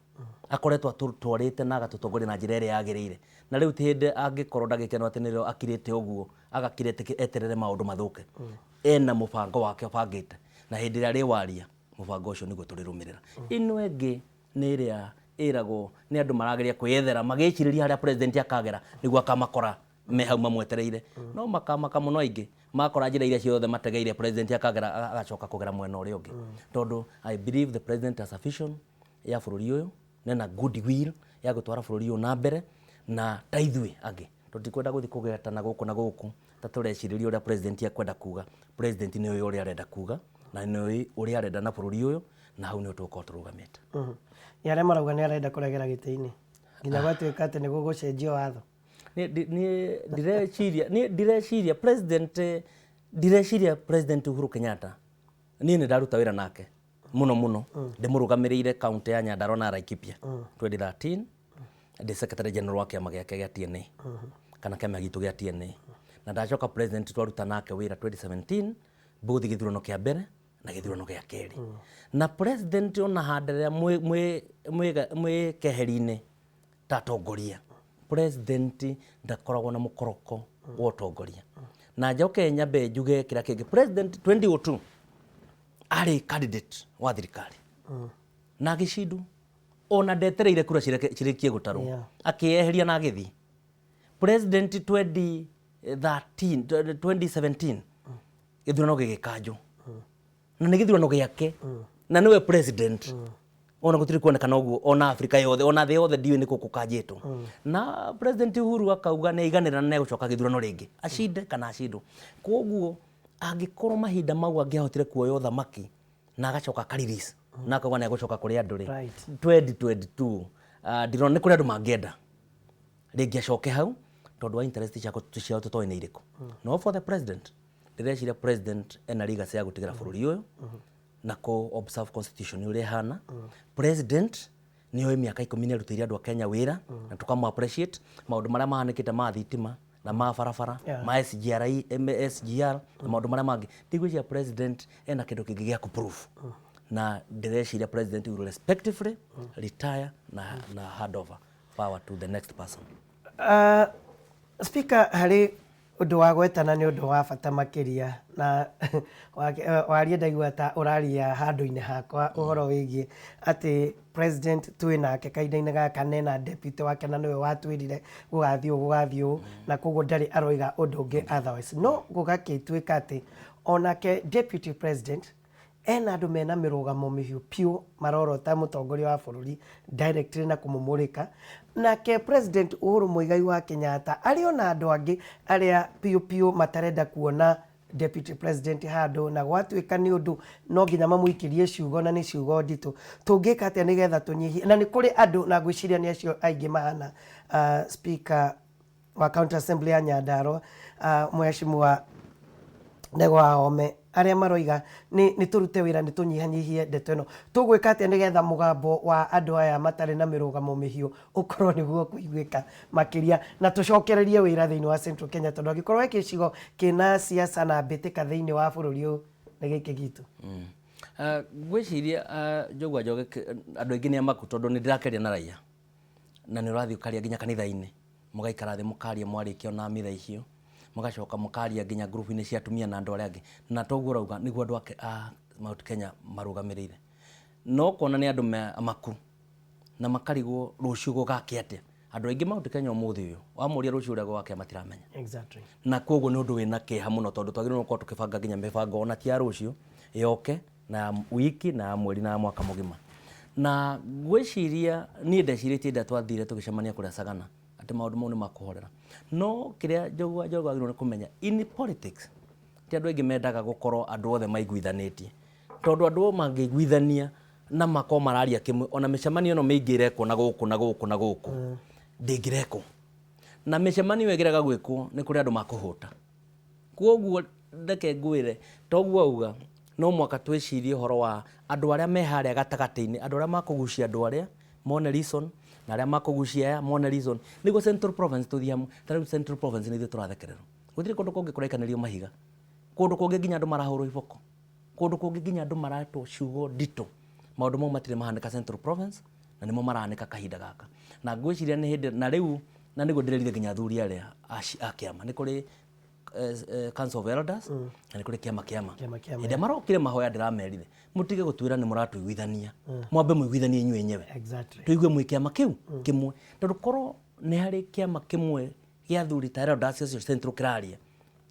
akoretwo atũtwarĩte na agatũtongoria na njĩra ĩrĩa yagĩrĩire. Na rĩu ti hĩndĩ angĩkorwo ndagĩka ĩno atĩ nĩrĩo akirĩte ũguo, agakira eterere maũndũ mathũke. Ena mũbango wake ũbangĩte, na hĩndĩ ĩrĩa arĩwaria mũbango ũcio nĩguo tũrĩrũmĩrĩra. Ĩno ĩngĩ nĩ ĩrĩa ĩragwo nĩ andũ marageria kwĩyethera, magĩcirĩria harĩa president akagera nĩguo akamakora me hau mamwetereire. No makamaka mũno aingĩ makora njĩra iria ciothe mategeire president akagera, agacoka kũgera mwena ũrĩa ũngĩ. Tondũ I believe the president has a vision ya bũrũri ũyũ, nena good will ya gũtwara bũrũri ũyũ na mbere. Na ta ithuĩ angĩ tũtikwenda gũthiĩ kũgetana gũkũ na gũkũ ta tũrecirĩria ũrĩa president ekwenda kuga. President nĩ ũĩ ũrĩa arenda kuga na nĩ ũĩ ũrĩa arenda na bũrũri ũyũ, na hau nĩho tũgũkorwo tũrũgamĩte. Nĩ arĩa marauga nĩ arenda kũregera gĩtĩ-inĩ nginya gwatuĩka atĩ nĩ gũgũcenjio watho. Niĩ ndireciria president, ndireciria President Uhuru Kenyatta, niĩ nĩ ndaruta wĩra nake mũno mũno, ndĩmũrũgamĩrĩire kaunti ya Nyandarua na Laikipia 2013, ndĩ secretary general wa kĩama gĩake gĩa TNA, kana kĩama gitũ gĩa TNA. Na ndacoka president twaruta nake wĩra 2017, both gĩthurano kĩa mbere na gĩthurano gĩa kerĩ. Na president ona handerera mwĩ keheri-inĩ ta atongoria, president ndakoragwo na mũkoroko wa ũtongoria. Na njoke nyambe njuge kĩrĩa kĩngĩ, president 2002 arĩ candidate wa thirikari na agĩcindwo, ona ndetereire kura cirĩkie gũtarwo, akĩyeheria na agĩthiĩ. President 2013, 2017 gĩthurano gĩgĩkanjwo, na nĩ gĩthurano gĩake na nĩwe president. Ona gũtirĩ kuonekana ũguo ona Afrika yothe, ona thĩ yothe, ndiũĩ nĩ kũ kũkanjĩtwo. Na President Uhuru akauga nĩ aiganĩra na nĩegũcoka gĩthurano rĩngĩ, acinde kana acindwo. Koguo angĩkorwo mahinda mau angĩahotire kuoya ũthamaki na agacoka aka-release na akauga nĩ egũcoka kũrĩ andũ rĩ, 2022 ndirona nĩ kũrĩ andũ mangĩenda rĩngĩ acoke hau, tondũ wa interest ciao tũtoĩ nĩ irĩkũ. No for the president, ndĩreciria president ena legacy ya gũtigĩra bũrũri ũyũ na kũ observe constitution ũrĩa ĩhana. President nĩ oĩ mĩaka 10 nĩ arutĩire andũ a Kenya wĩra, na tũkamũ appreciate maũndũ marĩa mahanĩkĩte ma thitima na ma barabara, ma SGR, SGR na maũndũ marĩa mangĩ. Ndigwĩciria president ena kĩndũ kĩngĩ gĩa kũ-prove, na ndĩreciria president will respectively retire na hand over power to the next person. Speaker, harĩ ũndũ wa gwetana nĩ ũndũ wa bata makĩria na warie, ndaigua ta ũraria handũ-inĩ hakwa, ũhoro wĩgiĩ atĩ president twĩ nake kahinda-inĩ gaka nena deputy wake, na nĩwe watwĩrire gũgathiĩ ũũ, gũgathiĩ ũũ, na koguo ndarĩ aroiga ũndũ ũngĩ otherwise. No gũgakĩtuĩka atĩ onake deputy president ena andũ mena mĩrũgamo mĩhiũ piũ marorota mũtongoria wa bũrũri directly na kũmũmũrĩka. Nake President Uhuru Muigai wa Kenyatta arĩ ona andũ angĩ arĩa piũ piũ matarenda kuona deputy president handũ, na gwatuĩka nĩ ũndũ no nginya mamũikĩrie ciugo, na nĩ ciugo nditũ. Tũngĩka atĩa nĩgetha tũnyihie? Na nĩ kũrĩ andũ, na ngwĩciria nĩ acio aingĩ mahana speaker wa county assembly ya Nyandarua, mheshimiwa Ndegwa Wahome, arĩa maroiga nĩ tũrute wĩra nĩ tũnyihanyihie ndeto ĩno. Tũgwĩka atĩa nĩgetha mũgambo wa andũ aya matarĩ na mĩrũgamo mĩhiũ ũkorwo nĩguo kũiguĩka makĩria, na tũcokererie wĩra thĩinĩ wa Central Kenya? Tondũ angĩkorwo he gĩcigo kĩna siasa na mbĩtĩka thĩinĩ wa bũrũri ũyũ, nĩ gĩkĩ gitũ. Ngwĩciria Njũgũa Njoge, andũ aingĩ nĩ amaku, tondũ nĩ ndĩrakĩaria na raia, na nĩ ũrathiĩ ũkaria nginya kanitha-inĩ, mũgaikara thĩ mũkaria, mwarĩkia ona mitha icio mũgacoka mũkaria nginya ngurubu-inĩ cia atumia na andũ arĩa angĩ. Na toguo ũrauga nĩguo andũ ake a Mount Kenya marũgamĩrĩire, no kuona nĩ andũ me amaku na makarigwo rũciũ gũgakĩa atĩa. Andũ aingĩ Mount Kenya ũmũthĩ ũyũ wamũria rũciũ ũrĩa gũgakĩa matiramenya. Na koguo nĩ ũndũ wĩna kĩeha mũno, tondũ twagĩrĩirwo gũkorwo tũkĩbanga nginya mĩbango ona ti ya rũciũ yoke, na ya wiki, na ya mweri, na ya mwaka mũgima. Na ngwĩciria niĩ ndecirĩtie hĩndĩ ĩrĩa twathire tũgĩcemania kũrĩa Sagana atĩ maũndũ mau nĩ makũhorera. No kĩrĩa Njogu wa Njogu agĩrĩirwo nĩ kũmenya, in politics ti andũ aingĩ mendaga gũkorwo andũ othe maiguithanĩtie. Tondũ andũ mangĩiguithania na makorwo mararia kĩmwe, ona mĩcemanio ĩno mĩingĩ ĩrekwo na gũkũ na gũkũ na gũkũ ndĩngĩrekwo. Na mĩcemanio ĩngĩrega gwĩkwo nĩ kũrĩ andũ makũhũta. Kwoguo reke ngwĩre, toguo auga, no mũhaka twĩcirie ũhoro wa andũ arĩa me harĩa gatagatĩ-inĩ, andũ arĩa makũgucia andũ arĩa mone reason, na arĩa makũgucia aya mone reason, nĩguo Central Province tũthiĩ hamwe. Ta rĩu Central Province nĩ ithuĩ tũrathekererwo. Gũtirĩ kũndũ kũngĩ kũraikanĩrio mahiga. Kũndũ kũngĩ nginya andũ marahũrwo iboko. Kũndũ kũngĩ nginya andũ maretwo ciugo nditũ. Maũndũ mau matirĩ mahanĩka Central Province, na nĩmo marahanĩka kahinda gaka. Na ngwĩciria nĩ hĩndĩ, na rĩu, na nĩguo ndĩrerire nginya athuri arĩa a kĩama, nĩ kũrĩ Council of Elders, na nĩ kũrĩ kĩama kĩama. Kĩama kĩama. Hĩndĩ ĩrĩa marokire mahoya ndĩramerire, mũtige gũtwĩra nĩ mũratũiguithania, mwambe mũiguithanie inyuĩ enyewe. Tũigue mwĩ kĩama kĩu kĩmwe. Tondũ korwo nĩ harĩ kĩama kĩmwe gĩa athuri ta elders acio Central kĩraria,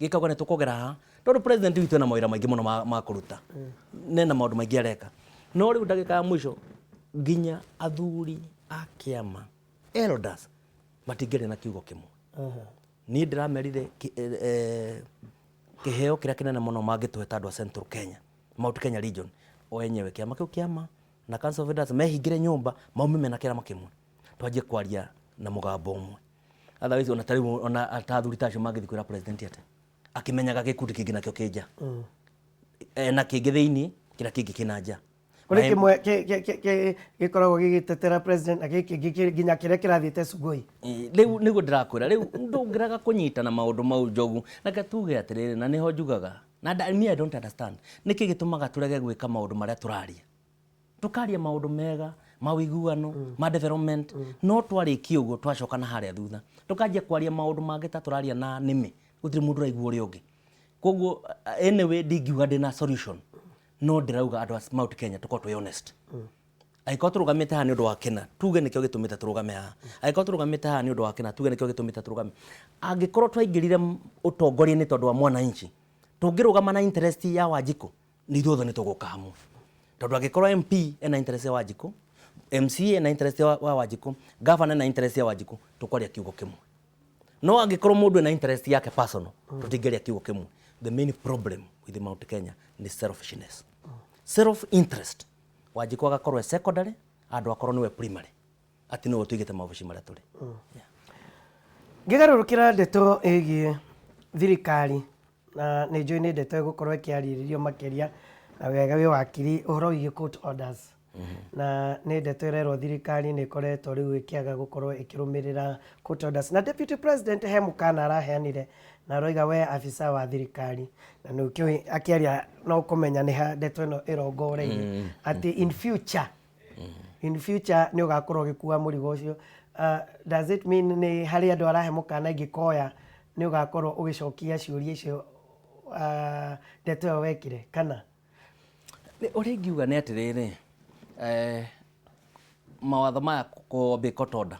gĩkauga nĩ tũkũgera haha, tondũ president witũ ena mawĩra maingĩ mũno ma kũruta, na ena maũndũ maingĩ areka. No rĩu ndagĩka ya mũico nginya athuri a kĩama elders matingĩaria na kiugo kĩmwe. Niĩ ndĩramerire kĩheo kĩrĩa kĩnene mũno mangĩtũhe ta andũ a Central Kenya, Mount Kenya region, o enyewe kĩama kĩu kĩama na Council of Elders mehingĩre nyũmba maume mena kĩama kĩmwe, twanjie kwaria na mũgambo ũmwe. Otherwise ona ta rĩu ona ta athuri ta acio mangĩthiĩ kwĩra president atĩa akĩmenyaga gĩkundi kĩngĩ nakĩo kĩ nja, ena kĩngĩ thĩinĩ kĩrĩa kĩngĩ kĩna nja. Kũrĩ kĩmwe gĩkoragwo gĩgĩtetera president na gĩkĩ kĩngĩ nginya kĩrĩa kĩrathiĩte Sugoi. Rĩu nĩguo ndĩrakwĩra, rĩu ndũngĩrega kũnyitana maũndũ mau Njogu. Reke tuge atĩrĩrĩ, na nĩho njugaga, na me I don't understand, nĩkĩ gĩtũmaga tũrege gwĩka maũndũ marĩa tũraria? Tũkaria maũndũ mega ma ũiguano, ma development, no twarĩkia ũguo twacoka na harĩa thutha tũkanjia kwaria maũndũ mangĩ ta tũraria na nĩmĩ, gũtirĩ mũndũ ũraigua ũrĩa ũngĩ. Koguo anyway ndingiuga ndĩna solution, no ndĩrauga andũ a Mount Kenya tũkorwo twĩ honest. Angĩkorwo tũrũgamĩte haha nĩ ũndũ wa kĩna, tuge nĩkĩo gĩtũmĩte tũrũgame haha. Angĩkorwo tũrũgamĩte haha nĩ ũndũ wa kĩna, tuge nĩkĩo gĩtũmĩte tũrũgame. Angĩkorwo twaingĩrire ũtongoria-inĩ tondũ wa mwananchi, tũngĩrũgama na interest ya Wanjikũ, nĩ ithuothe nĩ tũgũka hamwe. Tondũ angĩkorwo MP ena interest ya Wanjikũ, MCA ena interest ya Wanjikũ, governor ena interest ya Wanjikũ, tũkwaria kiugo kĩmwe. No angĩkorwo mũndũ ena interest yake personal, tũtingĩaria kiugo kĩmwe. The main problem with Mount Kenya nĩ selfishness. Self interest. Wanjikũ agakorwo e secondary, andũ akorwo nĩwe primary. Atĩ nĩwe ũtũigĩte maobici marĩa tũrĩ. Ngĩgarũrũkĩra ndeto ĩgiĩ thirikari, na nĩ njũĩ nĩ ndeto ĩgũkorwo ĩkĩarĩrĩrio makĩria na wega wĩ wakiri, ũhoro wĩgiĩ court orders. Na nĩ ndeto ĩrerwo thirikari nĩ ĩkoretwo rĩu ĩkĩaga gũkorwo ĩkĩrũmĩrĩra court orders. Na deputy president he mũkana araheanire na aroiga we afisa wa thirikari, na nĩ ũkĩũĩ akĩaria no kũmenya nĩ ha ndeto ĩno ĩrongoreirie, atĩ in future nĩ ũgakorwo ũgĩkua mũrigo ũcio. Does it mean nĩ harĩ andũ arahe mũkana ingĩkoya nĩ ũgakorwo ũgĩcokia ciũria icio, ndeto ĩyo wekire kana? Ũrĩa ingiuga nĩ atĩrĩrĩ, mawatho maya kũ court order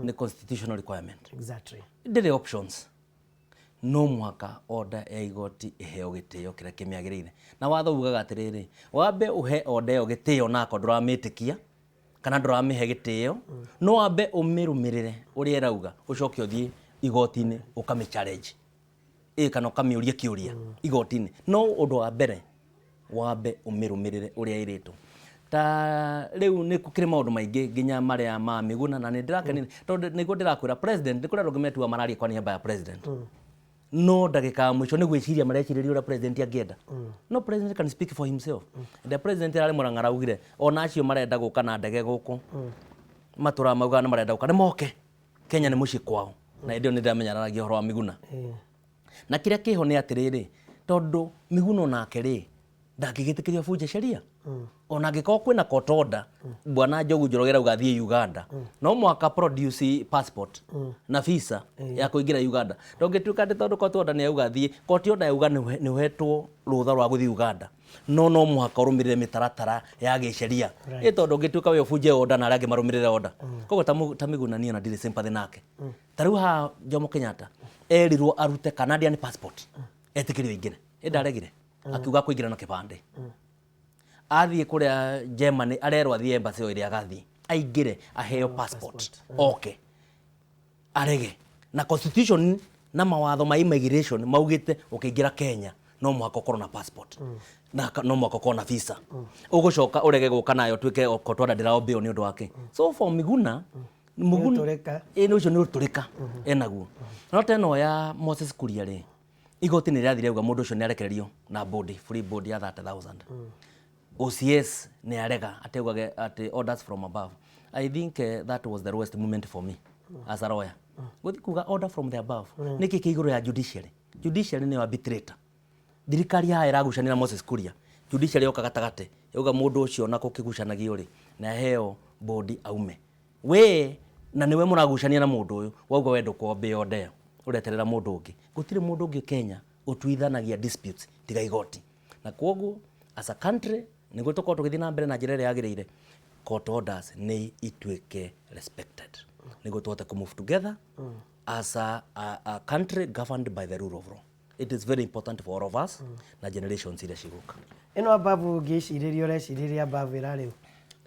nĩ constitutional requirement. Ndĩrĩ options. No mũhaka order ya igoti ĩheo gĩtĩo kĩrĩa kĩmĩagĩrĩire. Na watho ugaga atĩrĩrĩ, wambe ũhe order ĩyo gĩtĩo nakorwo ndũramĩtĩkia kana ndũramĩhe gĩtĩo, no wambe ũmĩrũmĩrĩre ũrĩa ĩrauga, ũcoke ũthiĩ igoti-inĩ ũkamĩ challenge ĩ kana ũkamĩũria kĩũria igoti-inĩ. No ũndũ wa mbere wambe ũmĩrũmĩrĩre ũrĩa ĩrĩtwo. Ta rĩu nĩ gũkĩrĩ maũndũ maingĩ nginya marĩa ma Mĩguna, na nĩ ndĩrakenire tondũ nĩguo ndĩrakwĩra president, nĩ kũrĩ andũ angĩ metuaga mararia kwa niaba ya president, no ndagĩka ya mũico nĩ gwĩciria marecirĩria ũrĩa president angĩenda. No president can speak for himself. The president ararĩ Mũrang'a araugire ona acio marenda gũka na ndege gũkũ matũraga maugaga nĩ marenda gũka, nĩ moke, Kenya nĩ mũciĩ kwao. Na hĩndĩ ĩyo nĩ ndĩramenya araragia ũhoro wa Miguna. Na kĩrĩa kĩho nĩ atĩrĩrĩ, tondũ Miguna onake rĩ ndangĩgĩtĩkĩrio bunje sheria, ona angĩkorwo kwĩna court order, bwana Njogu Njoroge arauga athiĩ Uganda, no mũhaka produce passport na visa ya kũingĩra Uganda. Ndũngĩtuĩka atĩ tondũ court order nĩ yauga athiĩ, court order yauga nĩ ũhetwo rũtha rwa gũthiĩ Uganda, no mũhaka ũrũmĩrĩre mĩtaratara ya gĩsheria. Ĩ tondũ ũngĩtuĩka we ũbunje order na arĩa angĩ marũmĩrĩre order. Koguo ta Miguna niĩ ona ndirĩ sympathy nake. Ta rĩu haha Jomo Kenyatta erirwo arute Canadian passport etĩkĩrio aingĩre, ĩ ndaregire, akiuga kũingĩra na kĩbandĩ. Athiĩ kũrĩa Germany, arerwo athiĩ embassy o ĩrĩa agathiĩ aingĩre aheo passport oke arege. Na constitution na mawatho ma immigration maugĩte ũkĩingĩra Kenya no mũhaka ũkorwo na passport na no mũhaka ũkorwo na visa. Ũgũcoka ũrege gũka nayo tuĩke court order ndĩraombĩo nĩ ũndũ wake. So for Miguna, Miguna Ũtũrĩka. Ĩ, nĩ ũcio nĩ ũtũrĩka enaguo. No ta ĩno ya Moses Kuria rĩ, igoti nĩ rĩrathire rĩauga mũndũ ũcio nĩ arekererio na bond, free bond ya 30,000. OCS nĩ arega atĩ augage atĩ orders from above. I think that was the lowest moment for me as a lawyer. Gũthiĩ kuga order from the above. Nĩkĩ kĩ igũrũ ya judiciary? Judiciary nĩyo arbitrator. Thirikari haha ĩragucania na Moses Kuria. Judiciary yoka gatagatĩ yauga mũndũ ũcio ona kũkĩgucanagio rĩ, na aheo bond aume. We na nĩwe mũragucania na mũndũ ũyũ, wauga we ndũkwambia order ĩyo, ũreterera mũndũ ũngĩ. Gũtirĩ mũndũ ũngĩ Kenya ũtuithanagia disputes tiga igoti. Na kwoguo as a country nĩguo tũkorwo tũgĩthiĩ na mbere na njĩra ĩrĩa yagĩrĩire, court orders nĩ ituĩke respected nĩguo tũhote kũ move together as a country governed by the rule of law. It is very important for all of us na generations iria cigũka. Ĩno ababu ngĩcirĩria ũrecirĩria ababu ĩrarĩ ũ?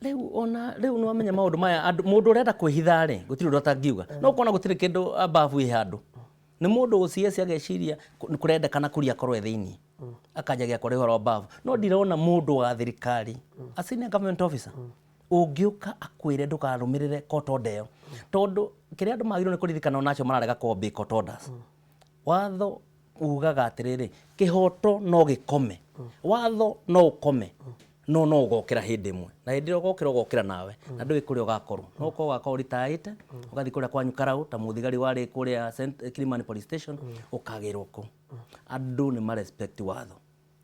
Rĩu ona rĩu nĩ wamenya maũndũ maya, andũ mũndũ ũrenda kwĩhitha rĩ, gũtirĩ ũndũ atangiuga. No ũkona gũtirĩ kĩndũ ababu ĩ handũ. Nĩ mũndũ OCS ageciria kũrendekana Kuria akorwo e thĩinĩ. Akanjagia kũrĩ ũhoro wa ababu. No ndirona mũndũ wa thirikari, a senior government officer, ũngĩũka akwĩre ndũkarũmĩrĩre court order ĩyo. Tondũ kĩrĩa andũ magĩrĩirwo nĩ kũririkana onacio mararega kũ obey court orders. Watho ugaga atĩrĩrĩ, kĩhoto no gĩkome. Watho no ũkome, no no ũgokĩra hĩndĩ ĩmwe. Na hĩndĩ ĩrĩa ũgokĩra ũgokĩra nawe, na ndũĩ kũrĩa ũgakorwo. No ũkorwo ũgakorwo ritaĩte, ũgathiĩ kũrĩa kwanyu Karau, ta mũthigari warĩ kũrĩa Kilimani Police Station, ũkagĩrwo kũu. Andũ nĩ ma respect watho.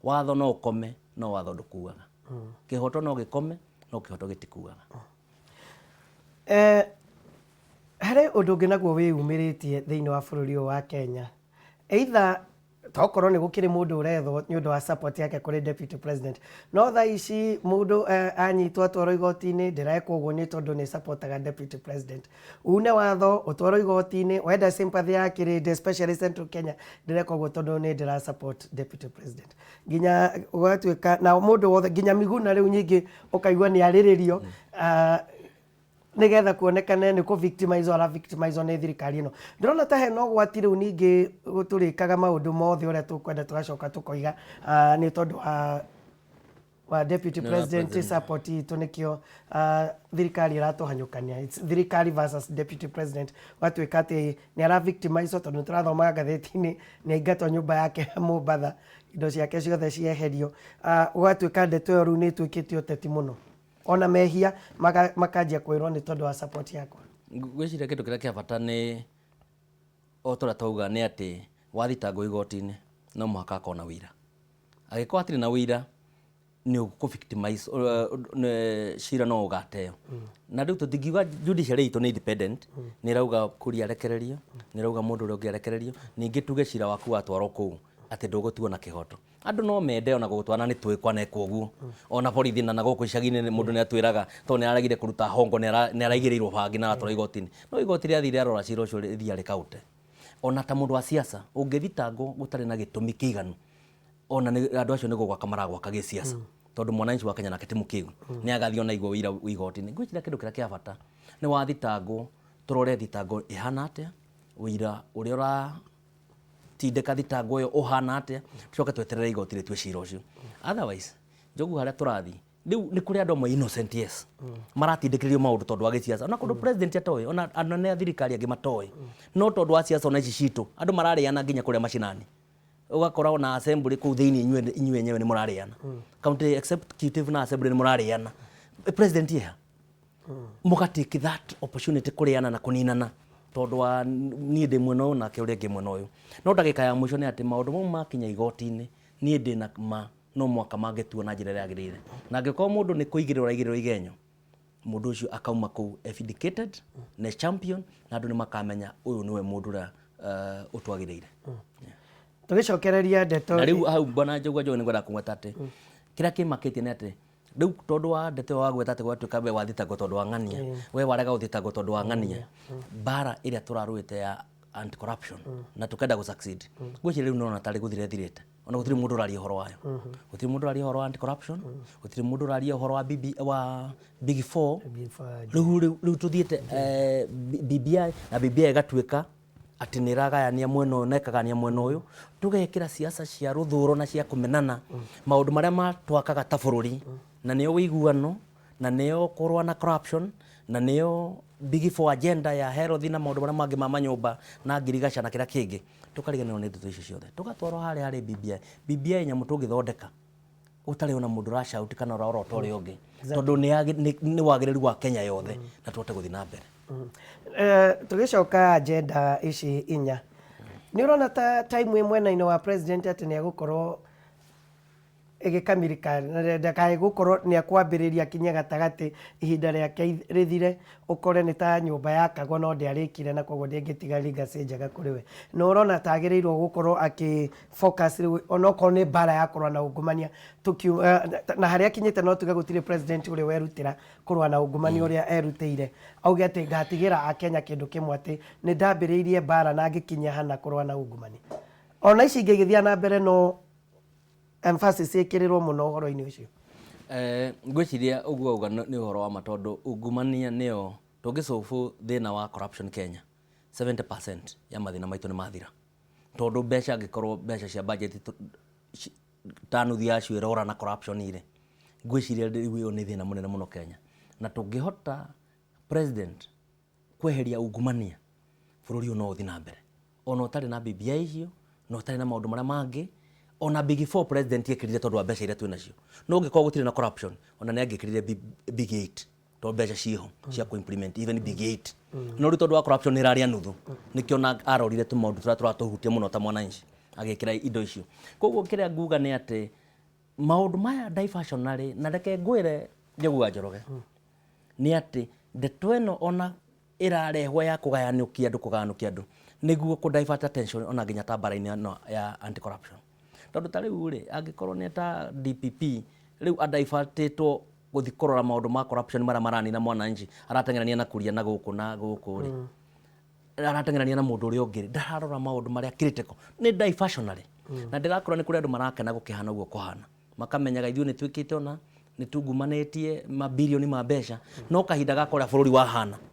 Watho no ũkome, no watho ndũkuaga. Kĩhoto no gĩkome, no kĩhoto gĩtikuaga. Harĩ ũndũ ũngĩ naguo wĩyumĩrĩtie thĩinĩ wa bũrũri ũyũ wa Kenya. Either tokorwo nĩ gũkĩrĩ mũndũ ũrethwo nĩ ũndũ wa support yake kũrĩ deputy president. No thaa ici mũndũ anyitwo atwarwo igoti-inĩ, ndĩrekwo ũguo nĩ tondũ nĩ supportaga deputy president. Une watho ũtwarwo igoti-inĩ, wenda sympathy ya kĩrĩndĩ especially Central Kenya, ndĩreka ũguo tondũ nĩ ndĩra support deputy president. Nginya ũgatuĩka na mũndũ wothe nginya Miguna rĩu nyingĩ ũkaigua nĩ arĩrĩrio nĩgetha kuonekane nĩ kũ victimize ara victimize nĩ thirikari ĩno. Ndĩrona ta hena ũgwati rĩu ningĩ tũrĩkaga maũndũ mothe ũrĩa tũkwenda tũgacoka tũkoiga nĩ tondũ wa deputy president support itũ nĩkĩo thirikari ĩratũhanyũkania. It's thirikari versus deputy president. Gwatuĩka atĩ nĩ ara victimize tondũ nĩ tũrathomaga ngathĩti-inĩ nĩ aingatwo nyũmba yake ya Mombatha, indo ciake ciothe cieherio. Gũgatuĩka ndeto ĩyo rĩu nĩ ĩtuĩkĩte ũteti mũno. Ona mehia makanjia kwĩrwo nĩ tondũ wa support yakwa. Ngwĩciria kĩndũ kĩrĩa kĩa bata nĩ o ta ũrĩa twauga nĩ atĩ wathitangwo igoti-inĩ no mũhaka akorwo na ũira. Angĩkorwo hatirĩ na ũira nĩ ũkũ victimize, cira no ũgateo. Na rĩu tũtingiuga judiciary itũ nĩ independent, nĩ ĩrauga Kuria arekererio, nĩ ĩrauga mũndũ ũrĩa ũngĩ arekererio, ningĩ tuge cira waku watwarwo kũu atĩ ndũgũtuo na kĩhoto. Andũ no mende ona gũgũtwara nĩ tũĩ kwanekwo ũguo. Ona borithi na gũkũ icagi-inĩ mũndũ nĩ atwĩraga tondũ nĩ araregire kũruta hongo nĩ araigĩrĩirwo bangi na aratwarwo igoti-inĩ. No igoti rĩathiĩ rĩarora cira ũcio rĩthiaga rĩkaũte. Ona ta mũndũ wa siasa ũngĩthitangwo gũtarĩ na gĩtũmi kĩiganu, ona andũ acio nĩ gũgwaka maragwaka gĩsiasa. Tondũ mwananchi wa Kenya nake ti mũkĩgu. Nĩ agathiĩ ona igua ũira igoti-inĩ. Ngwĩciria kĩndũ kĩrĩa kĩa bata nĩ wathitangwo tũrore thitango ĩhana atĩa, ũira ũrĩa ũratindĩka thitango ĩyo ũhana atĩa, tũcoke tweterere igoti rĩtue cira ũcio. Otherwise, Njogu harĩa tũrathiĩ, rĩu nĩ kũrĩ andũ amwe innocent, yes, maratindĩkĩrĩrio maũndũ tondũ wa gĩsiasa. Ona kũndũ president atoĩ, ona anene a thirikari angĩ matoĩ. No tondũ wa siasa ona ici citũ, andũ mararĩana nginya kũrĩa macinani. Ũgakora ona assembly kũu thĩinĩ inyuĩ enyewe nĩ mũrarĩana. County executive na assembly nĩ mũrarĩana. President ĩha? Mũga take that opportunity kũrĩana na kũninana tondũ wa niĩ ndĩ mwena ũyũ nake ũrĩa ũngĩ mwena ũyũ. No ndagĩka ya mũico nĩ atĩ maũndũ mau makinya igoti-inĩ, niĩ ndĩna ma no mũhaka mangĩtuo na njĩra ĩrĩa yagĩrĩire. Na angĩkorwo mũndũ nĩ kũigĩrĩrwo araigĩrĩrwo igenyo, mũndũ ũcio akauma kũu vindicated na champion, na andũ nĩ makamenya ũyũ nĩwe mũndũ ũrĩa ũtwagĩrĩire. Tũgĩcokereria ndeto Na rĩu hau bwana Njogu Njogu nĩ ngwenda kũgweta atĩ kĩrĩa kĩmakĩtie nĩ atĩ rĩu tondũ wa ndeto ĩyo wagweta atĩ gwatuĩka we wathitangwo tondũ wa ng'ania, we warega gũthitangwo tondũ wa ng'ania, mbara ĩrĩa tũrarũĩte ya anti corruption na tũkenda gũ succeed, ngwĩciria rĩu nĩũrona tarĩ gũthira ĩthirĩte. Ona gũtirĩ mũndũ ũraria ũhoro wayo, gũtirĩ mũndũ ũraria ũhoro wa anti corruption, gũtirĩ mũndũ ũraria ũhoro wa BB, wa Big Four. Rĩu tũthiĩte BBI na BBI ĩgatuĩka atĩ nĩ ĩragayania mwena ũyũ na ĩkagayania mwena ũyũ, tũgekĩra siasa cia rũthũro na cia kũmenana. Maũndũ marĩa matwakaga ta bũrũri, na nĩyo ũiguano, na nĩyo kũrũa na corruption, na nĩyo Big Four agenda ya health na maũndũ marĩa mangĩ ma manyũmba na ngirigaca na kĩrĩa kĩngĩ, tũkariganĩrwo nĩ ndeto icio ciothe, tũgatwarwo harĩa harĩ BBI. BBI nyamũ tũngĩthondeka ũtarĩ ona mũndũ ũracauti kana ũrorota ũrĩa ũngĩ, tondũ nĩ wagĩrĩru wa Kenya yothe na tũhote gũthiĩ na mbere. Tũgĩcoka agenda ici inya, nĩ ũrona ta time ĩ mwena-inĩ wa president atĩ nĩ egũkorwo ĩgĩkamirika, ndakae gũkorwo nĩ ekwambĩrĩria akinye gatagatĩ ihinda rĩake rĩthire, ũkore nĩ ta nyũmba yakagwo no ndĩarĩkire na koguo ndĩngĩtiga legacy njega kũrĩ we? Na ũrona ta agĩrĩirwo gũkorwo akĩ focus rĩu onokorwo nĩ mbara ya kũrũa na ungumania na harĩa akinyĩte, no tuge gũtirĩ president ũrĩ werutĩra kũrũa na ungumania ũrĩa erutĩire, auge atĩ ngatigĩra Akenya kĩndũ kĩmwe, atĩ nĩ ndambĩrĩirie mbara na ngĩkinyia hana kũrũa na ungumania. Ona ici ingĩ igĩthiĩ na mbere, no emphasis ĩkĩrĩrwo mũno ũhoro-inĩ ũcio. Ngwĩciria ũguo auga nĩ ũhoro wa ma, tondũ ungumania nĩyo tũngĩsolve thĩna wa corruption Kenya, 70% ya mathĩna maitũ nĩ mathira, tondũ mbeca, angĩkorwo mbeca cia budget ta nuthu yacio ĩrora na corruption rĩ, ngwĩciria rĩu ĩyo nĩ thĩna mũnene mũno Kenya. Na tũngĩhota president kweheria ungumania, bũrũri ũyũ no ũthiĩ na mbere ona ũtarĩ na BBI icio na ũtarĩ na maũndũ marĩa mangĩ. Ona Big Four president ekĩrire tondũ wa mbeca iria twĩ nacio, no ũngĩkorwo gũtirĩ na corruption, ona nĩ angĩkĩrire Big Eight, tondũ mbeca ciĩho cia kũ implement even Big Eight. No rĩu tondũ wa corruption nĩ ĩrarĩa nuthu, nĩkĩo na arorire tũmaũndũ tũrĩa tũratũhutia mũno ta mwananchi agĩkĩra indo icio. Koguo kĩrĩa nguga nĩ atĩ maũndũ maya diversionary, na reke ngwĩre, Njogu wa Njoroge, nĩ atĩ ndeto ĩno ona ĩrarehwo ya kũgayanũkia andũ nĩguo kũ divert attention ona nginya ta mbara-inĩ ĩno ya anti corruption, tondũ ta rĩu rĩ, angĩkorwo nĩ ta DPP rĩu adivertĩtwo gũthiĩ kũrora maũndũ ma corruption marĩa maranina mwananchi, arateng'erania na kuria na gũkũ na gũkũ rĩ, arateng'erania na mũndũ ũrĩa ũngĩ rĩ, ndararora maũndũ marĩa critical. Nĩ diversionary, na ndĩrakora nĩ kũrĩ andũ marakena gũkĩhana ũguo kũhana, makamenyaga ithuĩ nĩ twĩkĩte ona nĩ tungumanĩtie mabirioni ma mbeca, no kahinda gaka ũrĩa bũrũri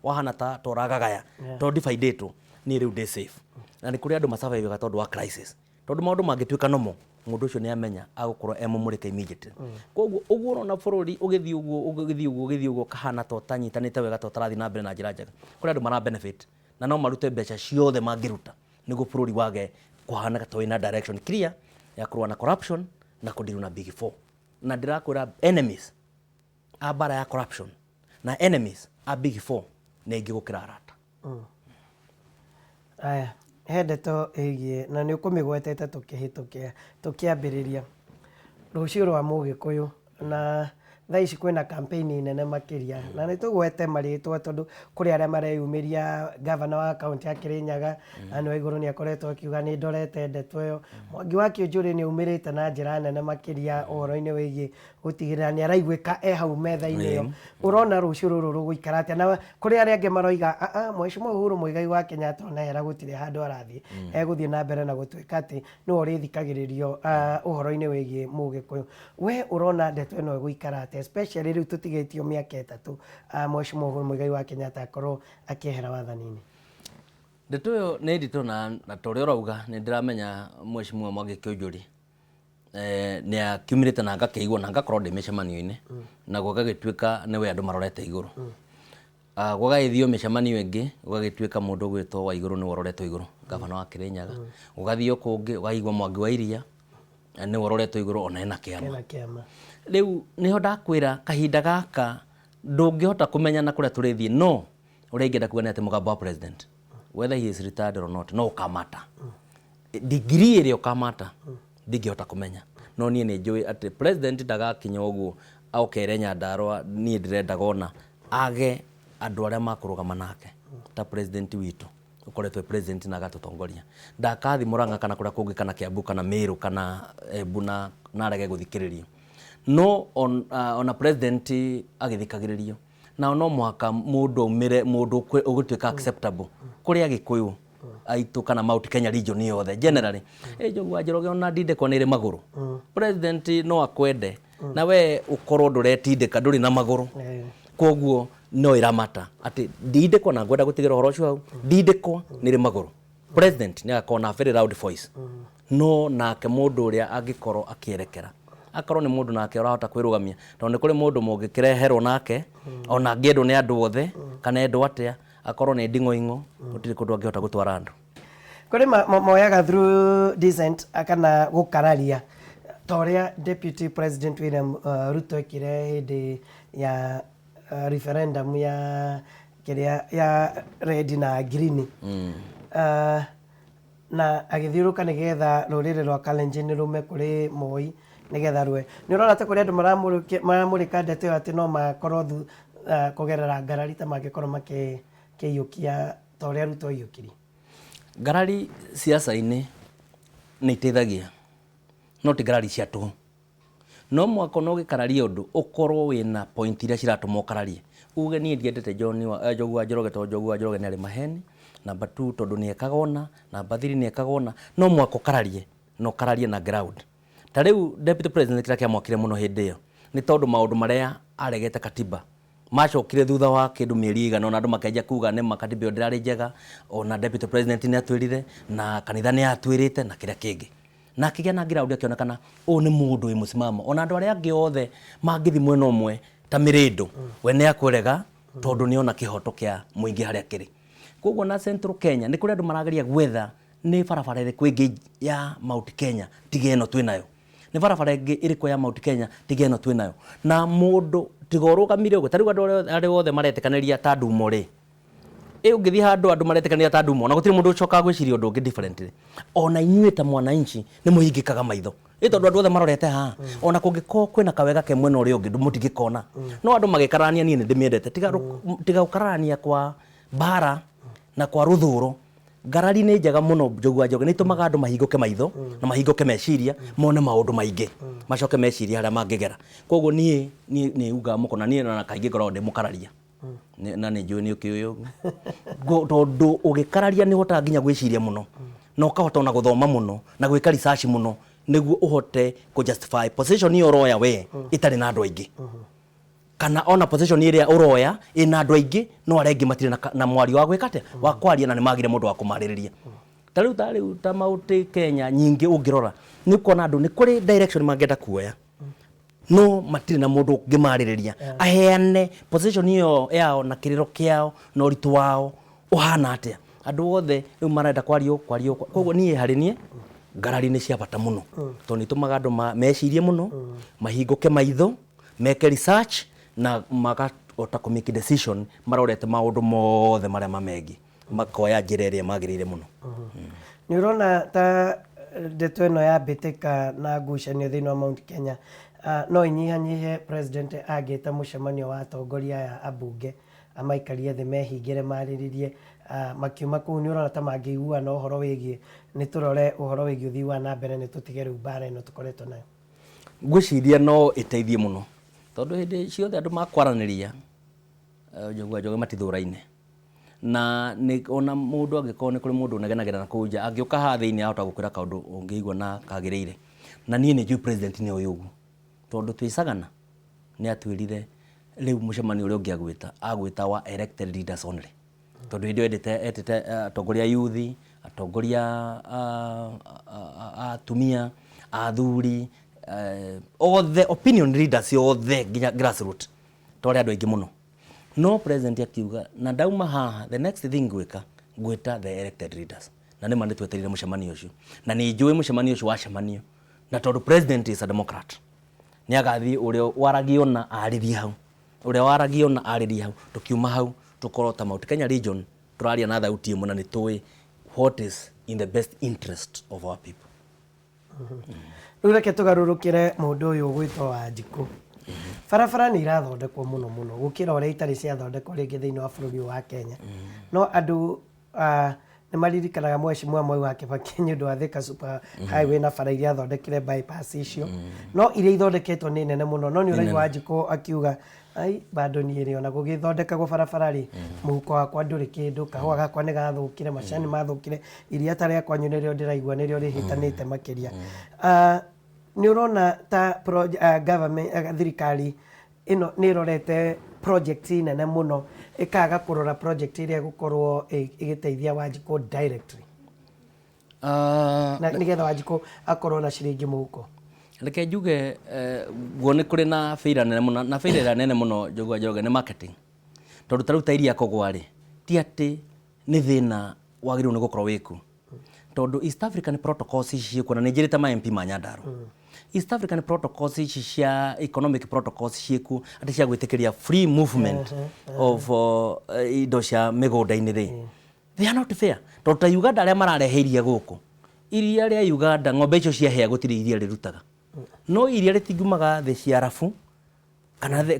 wahana ta ũragagaya tondũ dividĩtwo, niĩ rĩu ndĩ safe. Na nĩ kũrĩ andũ masurvivaga tondũ wa crisis, tondũ maũndũ mangĩtuĩka nomo, mũndũ ũcio nĩ amenya agũkorwo e mũmũrĩke immediately. Koguo ũguo ũrona bũrũri ũgĩthiĩ ũguo, ũgĩthiĩ ũguo, ũgĩthiĩ ũguo, kahana ta ũtanyitanĩte wega, ta ũtarathiĩ na mbere na njĩra njega, kũrĩ andũ mara benefit na no marute mbeca ciothe mangĩruta nĩguo bũrũri wage kũhanĩka ta wĩna direction clear ya kũrũa na corruption na kũdeal na Big Four. Na ndĩrakwĩra, enemies a mbara ya corruption na enemies a Big Four nĩ aingĩ gũkĩra arata. Aya, he ndeto ĩgiĩ na nĩ ũkũmĩgwetete tũkĩhĩtũkia tũkĩambĩrĩria rũciũ rwa Mũgĩkũyũ, na thaa ici kwĩna campaign nene makĩria, na nĩ tũgwete marĩtwa tondũ kũrĩ arĩa mareyumĩria. Gavana wa kaunti ya Kĩrĩnyaga Anne Waigũrũ nĩ akoretwo akiuga nĩ ndorete ndeto ĩyo. Mwangi wa Kĩũnjũrĩ nĩ aumĩrĩte na njĩra nene makĩria ũhoro-inĩ wĩgiĩ gũtigĩrĩra nĩ araiguĩka e hau metha-inĩ ĩyo. Ũrona rũciũ rũrũ rũgũikara atĩa? Na kũrĩ arĩa angĩ maroiga, "Ah, ah, Mheshimiwa Uhuru Muigai wa Kenyatta ona ehera gũtirĩ handũ arathiĩ, egũthiĩ na mbere na gũtuĩka atĩ nĩwe ũrĩthikagĩrĩrio ũhoro-inĩ wĩgiĩ Mũgĩkũyũ." We ũrona ndeto ĩno ĩgũikara atĩa, especially rĩu tũtigĩtio mĩaka 3 Mheshimiwa Uhuru Muigai wa Kenyatta akorwo akĩehera wathani-inĩ? Ndeto ĩyo nĩ nditũ, na ta ũrĩa ũrauga, nĩ ndĩramenya Mheshimiwa Mwangi Kĩũnjũri nĩ akiumĩrĩte na ngakĩigua na ngakorwo ndĩ mĩcemanio-inĩ na gũgagĩtuĩka nĩwe andũ marorete igũrũ. Gũgagĩthio mĩcemanio ĩngĩ, gũgagĩtuĩka mũndũ ũgwĩtwo Waigũrũ nĩwe ũroretwo igũrũ, gavana wa Kĩrĩnyaga. Gũgathio kũngĩ, ũkaigua Mwangi wa Iria nĩwe ũroretwo igũrũ, ona ena kĩama. Ena kĩama. Rĩu nĩho ndakwĩra, kahinda gaka ndũngĩhota kũmenya na kũrĩa tũrĩthiĩ, no ũrĩa ingĩenda kuga nĩ atĩ mũgambo wa president, whether he is retired or not, no ũkamata degree ĩrĩa ũkamata ndingĩhota kũmenya. No niĩ nĩ njũĩ atĩ president ndagakinya ũguo okere Nyandarũa. Niĩ ndĩrendaga ona age andũ arĩa makũrũgama nake ta president witũ ũkoretwo e president na agatũtongoria, ndakathi Murang'a kana kũrĩa kũngĩ kana Kiambu kana Meru kana Embu na arege gũthikĩrĩrio. No ona president agĩthikagĩrĩrio nao, no mũhaka mũndũ aumĩre, mũndũ ũgũtuĩka acceptable kũrĩ Agĩkũyũ. Aitũ kana Mount Kenya region yothe generally, ĩ Njogu wa Njoroge, ona ndindĩkwo nĩ ĩrĩ magũrũ. President no akwende na we ũkorwo ndũretindĩka, ndũrĩ na magũrũ. Koguo no ĩramata atĩ ndindĩkwa, na ngwenda gũtigĩra ũhoro ũcio hau, ndindĩkwa nĩ ĩrĩ magũrũ. President nĩ agakorwo na very loud voice, no nake mũndũ ũrĩa angĩkorwo akĩerekera akorwo nĩ mũndũ nake ũrahota kwĩrũgamia, tondũ nĩ kũrĩ mũndũ mũngĩkĩreherwo nake ona angĩendwo nĩ andũ othe kana endwo atĩa, akorwo nĩ nding'oing'o, gũtirĩ kũndũ angĩhota gũtwara andũ. Kũrĩ moyaga through dissent kana gũkararia, ta ũrĩa Deputy President William Ruto ekire hĩndĩ ya referendum ya kĩrĩa ya red na green, na agĩthiũrũka nĩgetha rũrĩrĩ rwa Kalenjin rume kũrĩ Moi nĩgetha rwe. Nĩ ũrona ta kũrĩ andũ maramũrĩka ndeto ĩyo atĩ no makorwo kũgerera ngarari ta mangĩkorwo makĩiyũkia ta ũrĩa Ruto aiyũkirie? Ngarari siasa-inĩ nĩ iteithagia, no ti ngarari cia tũhũ. No mwaka no ũgĩkararia ũndũ ũkorwo wĩna point iria ciratũma ũkararie, uge niĩ ndiendete John wa Njogu wa Njoroge tondũ Njogu wa Njoroge nĩ arĩ maheni, number 2 tondũ nĩ ekaga ũna, number 3 nĩ ekaga ũna. No mwaka ũkararie na ũkararie na ground. Ta rĩu Deputy President, kĩrĩa kĩamwakire mũno hĩndĩ ĩyo nĩ tondũ maũndũ marĩa aregete katiba macokire thutha wa kĩndũ mĩeri ĩigana ũna, andũ makĩanjia kuga nĩma katiba ĩyo ndĩrarĩ njega, ona Deputy President nĩ atwĩrire na kanitha nĩ atwĩrĩte na kĩrĩa kĩngĩ, na akĩgĩa na ground, akĩonekana ũyũ nĩ mũndũ wĩ mũsimamo. Ona andũ arĩa angĩ othe mangĩthi mwena ũmwe ta mĩrĩndũ, we nĩ akũrega tondũ nĩ ona kĩhoto kĩa mũingĩ harĩa kĩrĩ. Koguo na Central Kenya nĩ kũrĩ andũ marageria gwetha nĩ barabara ĩrĩkũ ĩngĩ ya Mount Kenya tiga ĩno twĩ nayo, nĩ barabara ĩngĩ ĩrĩkũ ya Mount Kenya tiga ĩno twĩ nayo. Na mũndũ tiga ũrũgamire ũguo, ta rĩu andũ arĩa othe maretĩkanĩria ta Ndumo rĩ, ĩ ũngĩthiĩ handũ andũ maretĩkanĩria ta Ndumo na gũtirĩ mũndũ ũcokaga gwĩciria ũndũ ũngĩ differently, ona inyuĩ ta mwananchi nĩ mũhingĩkaga maitho, ĩ tondũ andũ othe marorete haha, ona kũngĩkorwo kwĩna kawega ke mwena ũrĩa ũngĩ mũtingĩkona. No andũ magĩkararania, niĩ nĩ ndĩmĩendete, tiga gũkararania kwa mbara na kwa rũthũro. Ngarari nĩ njega mũno, Njogu wa Njoroge, nĩ itũmaga andũ mahingũke maitho na mahingũke meciria, mone maũndũ maingĩ, macoke mecirie harĩa mangĩgera. Koguo niĩ nĩ ugaga mũkono, na niĩ ona kaingĩ ngoragwo ndĩ mũkararia. Na nĩ njũĩ nĩ ũkĩũĩ ũguo, tondũ ũgĩkararia nĩ ũhotaga nginya gwĩciria mũno na ũkahota ona gũthoma mũno na gwĩka research mũno nĩguo ũhote kũ justify position ĩyo ũroya we ĩtarĩ na andũ aingĩ, kana ona position ĩrĩa ũroya ĩna andũ aingĩ no arĩa angĩ matirĩ na mwario wa gwĩka atĩa, wa kwaria, na nĩ magire mũndũ wa kũmarĩrĩria. Ta rĩu ta Mount Kenya nyingĩ ũngĩrora nĩ ũkuona andũ nĩ kũrĩ direction mangĩenda kuoya, no matirĩ na mũndũ ũngĩmarĩrĩria aheane position ĩyo yao na kĩrĩro kĩao na ũritũ wao ũhana atĩa. Andũ othe rĩu marenda kwario kwario. Koguo niĩ, harĩ niĩ, ngarari nĩ cia bata mũno tondũ nĩ itũmaga andũ mecirie mũno, mahingũke maitho, meke research na makahota kũ make decision marorete maũndũ mothe marĩa mamegiĩ, makoya njĩra ĩrĩa magĩrĩire mũno. Nĩ ũrona ta ndeto ĩno ya mbĩtĩka na ngucanio thĩinĩ wa Mount Kenya no ĩnyihanyihe president angĩta mũcemanio wa atongoria aya ambunge, amaikarie thĩ, mehingĩre, marĩrĩrie, makiuma kũu nĩ ũrona ta mangĩiguana ũhoro wĩgiĩ nĩ tũrore ũhoro wĩgiĩ ũthii wa na mbere, nĩ tũtige rĩu mbara ĩno tũkoretwo nayo? Ngwĩciria no ĩteithie mũno, tondũ hĩndĩ ciothe andũ makwaranĩria, Njogu wa Njoroge, matithũraine na nĩ ona mũndũ angĩkorwo nĩ kũrĩ mũndũ ũnegenagĩra na kũu nja, angĩũka haha thĩinĩ ahota gũkwĩra kaũndũ ũngĩigua na kagĩrĩire. Na niĩ nĩ njũĩ president nĩ oĩ ũguo, tondũ twĩ Sagana nĩ atwĩrire rĩu mũcemanio ũrĩa ũngĩ agwĩta wa elected leaders only, tondũ hĩndĩ ĩyo endete etĩte atongoria a youth, atongoria a atumia, athuri othe, opinion leaders othe, nginya grassroot, twarĩ andũ aingĩ mũno. No president akiuga na ndauma haha, the next thing ngwĩka, ngwĩta the elected leaders. Na nĩma nĩ twetereire mũcemanio ũcio, na nĩ njũĩ mũcemanio ũcio wacemanio, na tondũ president is a democrat, nĩ agathiĩ ũrĩa waragia na arĩrie hau, ũrĩa waragia na arĩrie hau. Tũkiuma hau tũkorwo ta Mount Kenya region tũraria na thauti ĩmwe na nĩ tũĩ what is in the best interest of our people. Rĩu reke tũgarũrũkĩre mũndũ ũyũ ũgwĩtwo Wanjikũ. Barabara nĩ irathondekwo mũno mũno gũkĩra ũrĩa itarĩ ciathondekwo rĩngĩ thĩinĩ wa bũrũri ũyũ wa Kenya. No andũ nĩ maririkanaga Mheshimiwa Mwai wa Kibaki nĩ ũndũ wa Thika Super Highway na bara iria athondekire, bypass icio. No iria ithondeketwo nĩ nene mũno. No nĩ ũraigua Wanjikũ akiuga Ai, bado niĩ rĩ, ona gũgĩthondekagwo barabara rĩ, mũhuko wakwa ndũrĩ kĩndũ, kahũa gakwa nĩ gathũkire, macani mathũkire, iria ta rĩakwa nĩrĩo ndĩraigua nĩrĩo rĩhĩtanĩte makĩria. Ah, nĩ ũrona ta government, thirikari ĩno nĩ ĩrorete project nene mũno, ĩkaga kũrora project ĩrĩa ĩgũkorwo ĩgĩteithia Wanjikũ directly? Na nĩgetha Wanjikũ akorwo na ciringi mũhuko. Reke njuge guo nĩ kũrĩ na failure nene mũno, na failure ĩrĩa nene mũno Njogu wa Njoroge nĩ marketing. Tondũ ta rĩu ta iria kũgwa rĩ, ti atĩ nĩ thĩna wagĩrĩirwo nĩ gũkorwo wĩkuo. Tondũ East African protocols ici ciĩkuo, na nĩ njĩrĩte ma MP ma Nyandarua. East African protocols ici cia economic protocols ciĩkuo atĩ cia gwĩtĩkĩria free movement of indo cia mĩgũnda-inĩ rĩ, they are not fair. Tondũ ta Uganda arĩa mararehe iria gũkũ, iria rĩa Uganda ng'ombe icio ciahĩa gũtirĩ iria rĩrutaga. No iria rĩtingiumaga thĩ cia Arabu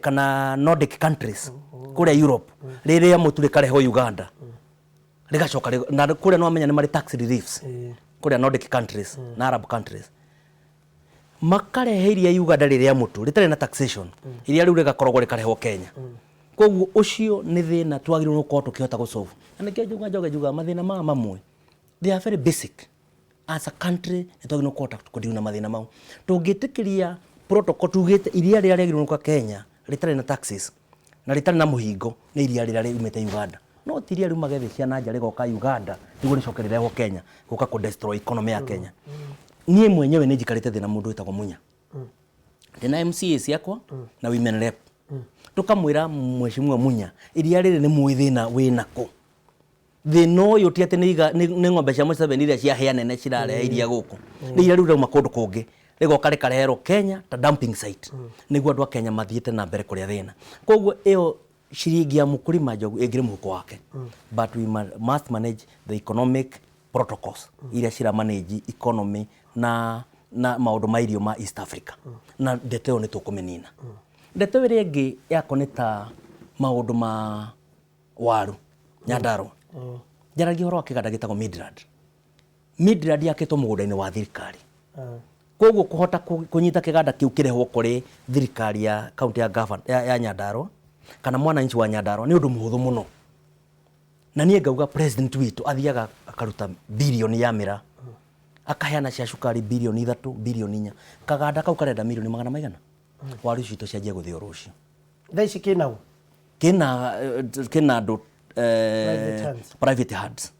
kana Nordic countries kũrĩa Europe, rĩrĩa mũtu rĩkarehwo Uganda rĩgacoka na kũrĩa no amenya nĩ marĩ tax reliefs kũrĩa Nordic countries na Arab countries, makarehe iria Uganda rĩrĩa mũtu rĩtarĩ na taxation, iria rĩu rĩgakoragwo rĩkarehwo Kenya. Koguo ũcio nĩ thĩna twagĩrĩirwo gũkorwo tũkĩhota gũ solve. Na nĩkĩo njuga njoge njugaga mathĩna maya mamwe, they are very basic. As a country nĩ twagĩrĩirwo kũhota kũ deal na mathĩna mau. Tũngĩtĩkĩria protocol tugĩte iria rĩrĩa rĩagĩrĩirwo gũka Kenya rĩtarĩ na taxes na rĩtarĩ na mũhingo nĩ iria rĩrĩa riumĩte Uganda, no ti iria riumaga thĩ cia nanja rĩgoka Uganda nĩguo rĩcoke rĩrehwo Kenya gũka kũ destroy economy ya Kenya. Niĩ mwenyewe nĩ njikarĩte thĩ na mũndũ wĩtagwo Munya, ndĩna MCA ciakwa na women rep, tũkamwĩra, "Mheshimiwa Munya, iria rĩrĩ nĩ mũĩ thĩna wĩna kũ? Thĩna ũyũ ti atĩ nĩ ng'ombe cia Museveni iria cia hĩa nene cirarehe iria gũkũ, nĩ iria rĩu rĩauma kũndũ kũngĩ rĩgoka rĩkareherwo Kenya ta dumping site nĩguo andũ a Kenya mathiĩte na mbere kũrĩa thĩna." Koguo ĩyo ciringi ya mũkũrima, Njogu, ĩngĩrĩ mũhuko wake, but we must manage the economic protocols iria cira manage economy na maũndũ ma irio ma East Africa, na ndeto ĩyo nĩ tũkũmĩnina. Ndeto ĩrĩa ĩngĩ yako nĩ ta maũndũ ma waru Nyandarua. Njaragia ũhoro wa kĩganda gĩtagwo Midland. Midland yakĩtwo mũgũnda-inĩ wa thirikari, koguo kũhota kũnyita kĩganda kĩu kĩrehwo kũrĩ thirikari ya kaunti ya, ya Nyandarua kana mwananchi wa Nyandarua nĩ ũndũ mũhũthũ mũno. Na niĩ ngauga president witũ athiaga akaruta bilioni ya mĩraa, akaheana cia cukari bilioni 3, bilioni 4, kaganda kau karenda milioni magana maigana? Waru citũ cianjie gũthĩo rũciũ. Thaa ici kĩnau? Kĩna andũ Private hands. Private hands,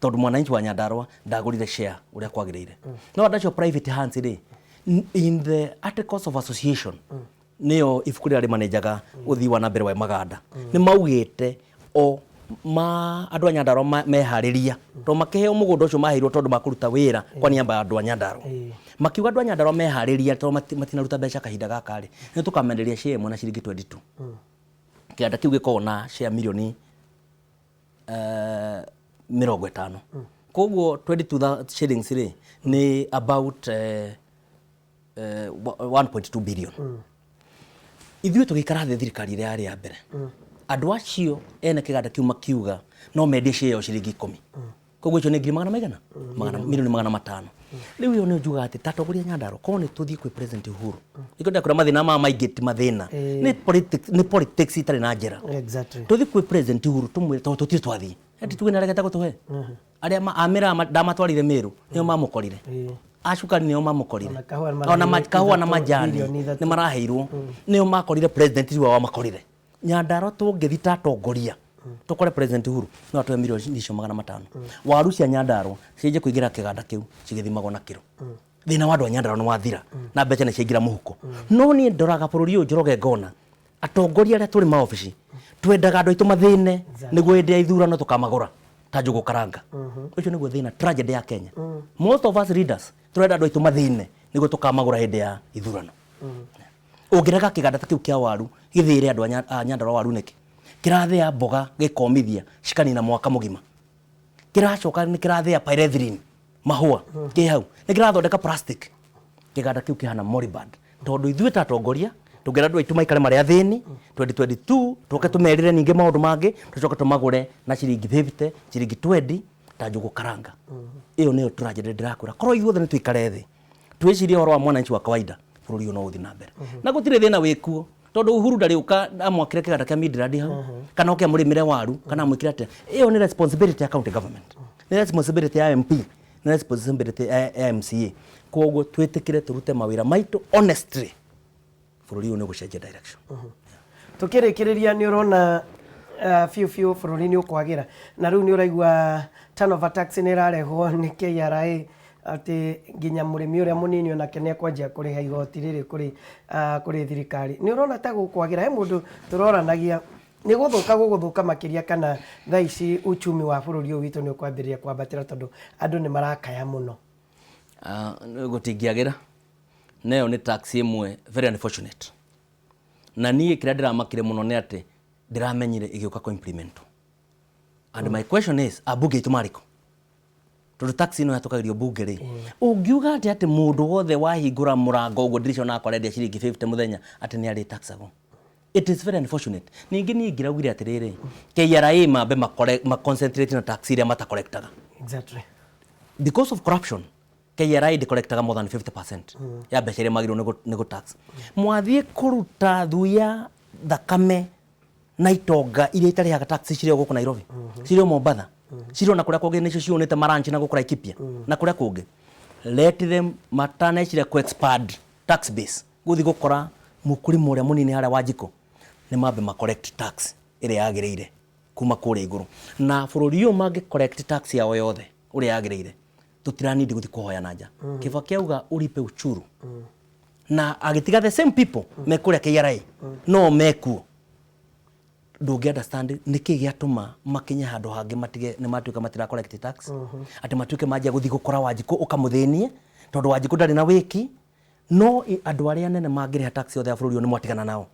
tondũ mwananchi wa Nyandarua ndagũrire share ũrĩa kwagĩrĩire. No andũ acio private hands rĩ, in the articles of association, nĩyo ibuku rĩrĩa rĩmanenjaga ũthii wa na mbere wa maganda, nĩ maugĩte o ma andũ a Nyandarua meharĩria, tondũ makĩheo mũgũnda ũcio maheirwo tondũ makũruta wĩra kwa niaba ya andũ a Nyandarua. Makiuga andũ a Nyandarua meharĩria, tondũ matinaruta mbeca kahinda gaka rĩ, nĩ tũkamenderia share ĩmwe na ciringi 22. Kĩganda kĩu gĩkoragwo na share milioni 50, koguo 22 shillings rĩ, nĩ about 1.2 billion. Ithuĩ tũgĩikara thĩ, thirikari ĩrĩa yarĩ ya mbere, andũ acio ene kĩganda kĩu makiuga no mendie share ĩyo ciringi 10, koguo icio nĩ ngiri magana maigana? Milioni 500. Rĩu ĩyo nĩ njugaga atĩ ta atongoria a Nyandarua, korwo nĩ tũthiĩ kwĩ President Uhuru, nĩkĩo ndĩrakwĩra mathĩna maya maingĩ ti mathĩna, nĩ politics itarĩ na njĩra. Tũthiĩ kwĩ President Uhuru tũmwĩre, tondũ tũtirĩ twathiĩ ati tuge nĩaregete gũtũhe. Arĩa amĩra ndamatwarire Mĩrũ nĩo mamũkorire, acukari nĩo mamũkorire. Ona kahũa nĩ ona maraheirwo kahũa na 3, majani bilioni 3. Nĩ maraheirwo, nĩo makorire president rĩu wamakorire. Nyandarua tũngĩthi ta atongoria tũkore President Uhuru, no atũhe milioni icio 500, waru cia Nyandarua cianjie kũingĩra kĩganda kĩu cigĩthimagwo na kĩro. Thĩna wa andũ a Nyandarua nĩ wathira na mbeca nĩ ciaingĩra mũhuko. No niĩ ndoraga bũrũri ũyũ, Njoroge, ngona atongoria arĩa tũrĩ maobici twendaga andũ aitũ mathĩne nĩguo hĩndĩ ya ithurano tũkamagũra ta njũgũ karanga. Ũcio nĩguo thĩna, tragedy ya Kenya. Most of us leaders tũrenda andũ aitũ mathĩne nĩguo tũkamagũra hĩndĩ ya ithurano. Ũngĩrega kĩganda ta kĩu kĩa waru gĩthĩre andũ a Nyandarua waru nĩkĩ? Kĩrathĩa mboga gĩkomithia cikanina mwaka mũgima, kĩracoka nĩ kĩrathĩa pyrethrin mahũa kĩ hau, nĩ kĩrathondeka plastic. Kĩganda kĩu kĩhana moribund, tondũ ithuĩ ta atongoria tũngĩra andũ aitũ maikare marĩ athĩni 2022, tũke tũmerĩre ningĩ maũndũ mangĩ, tũcoke tũmagũre na ciringi 50, ciringi 20 ta njũgũ karanga. Ĩyo nĩyo tragedy ndĩrakwĩra. Korwo ithuothe nĩ tũikare thĩ twĩcirie ũhoro wa mwananchi wa kawaida, bũrũri ũyũ no ũthiĩ na mbere na gũtirĩ thĩna wĩkuo. Tondũ Uhuru ndarĩũka amwakĩre kĩganda kĩa Midrand hau, kana oke amũrĩmĩre waru, kana amwĩkĩre atĩa. Ĩyo nĩ responsibility ya county government, nĩ responsibility ya MP, nĩ responsibility ya MCA. Koguo twĩtĩkĩre tũrute mawĩra maitũ honestly, bũrũri ũyũ nĩ ũgũcenjia direction. Tukĩrĩkĩrĩria, nĩ ũrona biũ biũ bũrũri nĩ ũkwagĩra, na rĩu nĩ ũraigua turnover tax nĩ ĩrarehwo nĩ KRA, atĩ nginya mũrĩmi ũrĩa mũnini onake nĩ ekwanjia kũrĩha igoti rĩrĩ kũrĩ thirikari? Nĩ ũrona ta gũkwagĩra? He mũndũ tũroranagia, nĩ gũthũka gũgũthũka makĩria, kana thaa ici uchumi wa bũrũri ũyũ witũ nĩ ũkwambĩrĩria kwambatĩra, tondũ andũ nĩ marakaya mũno? Gũtingĩagĩra. Nayo nĩ tax ĩmwe very unfortunate, na niĩ kĩrĩa ndĩramakire mũno nĩ atĩ ndĩramenyire ĩgĩũka kũ implement. And my question is, ambunge aitũ marĩ kũ? Tondũ tax ĩno yatũkagĩrio bunge rĩ, ũngiuga atĩ mũndũ wothe wahingũra mũrango ũguo ndirica ona akorwo arendia ciringi 50 mũthenya atĩ nĩ arĩ taxagwo? It is very unfortunate. Ningĩ niĩ ingĩraugire atĩrĩrĩ, KRA mambe makore ma concentrate na tax iria matacollectaga because of corruption. KRA ndĩcollectaga more than 50% ya mbeca iria magĩrĩirwo nĩ gũ tax. Mwathiĩ kũruta thuya thakame na itonga iria itarĩhaga tax, cirĩ o gũkũ Nairobi, cirĩ o Mombatha, cirĩ o na kũrĩa kũngĩ, nĩcio ciũnĩte maranch na gũkũ Laikipia na kũrĩa kũngĩ. Let them mataneciria kũ expand tax base gũthiĩ gũkora mũkũrima ũrĩa mũnini harĩa Wanjikũ, nĩ mambe ma collect tax ĩrĩa yagĩrĩire kuma kũrĩa igũrũ. Na bũrũri ũyũ mangĩ collect tax yao yothe ũrĩa yagĩrĩire, tũtiranindi gũthiĩ kũhoya na nja. Kibaki auga ulipe uchuru na agĩtiga the same people me kũrĩa KRA no mekuo. Ndũngĩ understand nĩkĩ gĩatũma makinye handũ hangĩ matige nĩ matuĩka matira collect tax, atĩ matuĩke manjia gũthiĩ gũkora Wanjikũ ũkamũthĩnie, tondũ Wanjikũ ndarĩ na wĩki. No andũ arĩa anene mangĩrĩha tax yothe ya bũrũri ũyũ, nĩ mwatigana nao.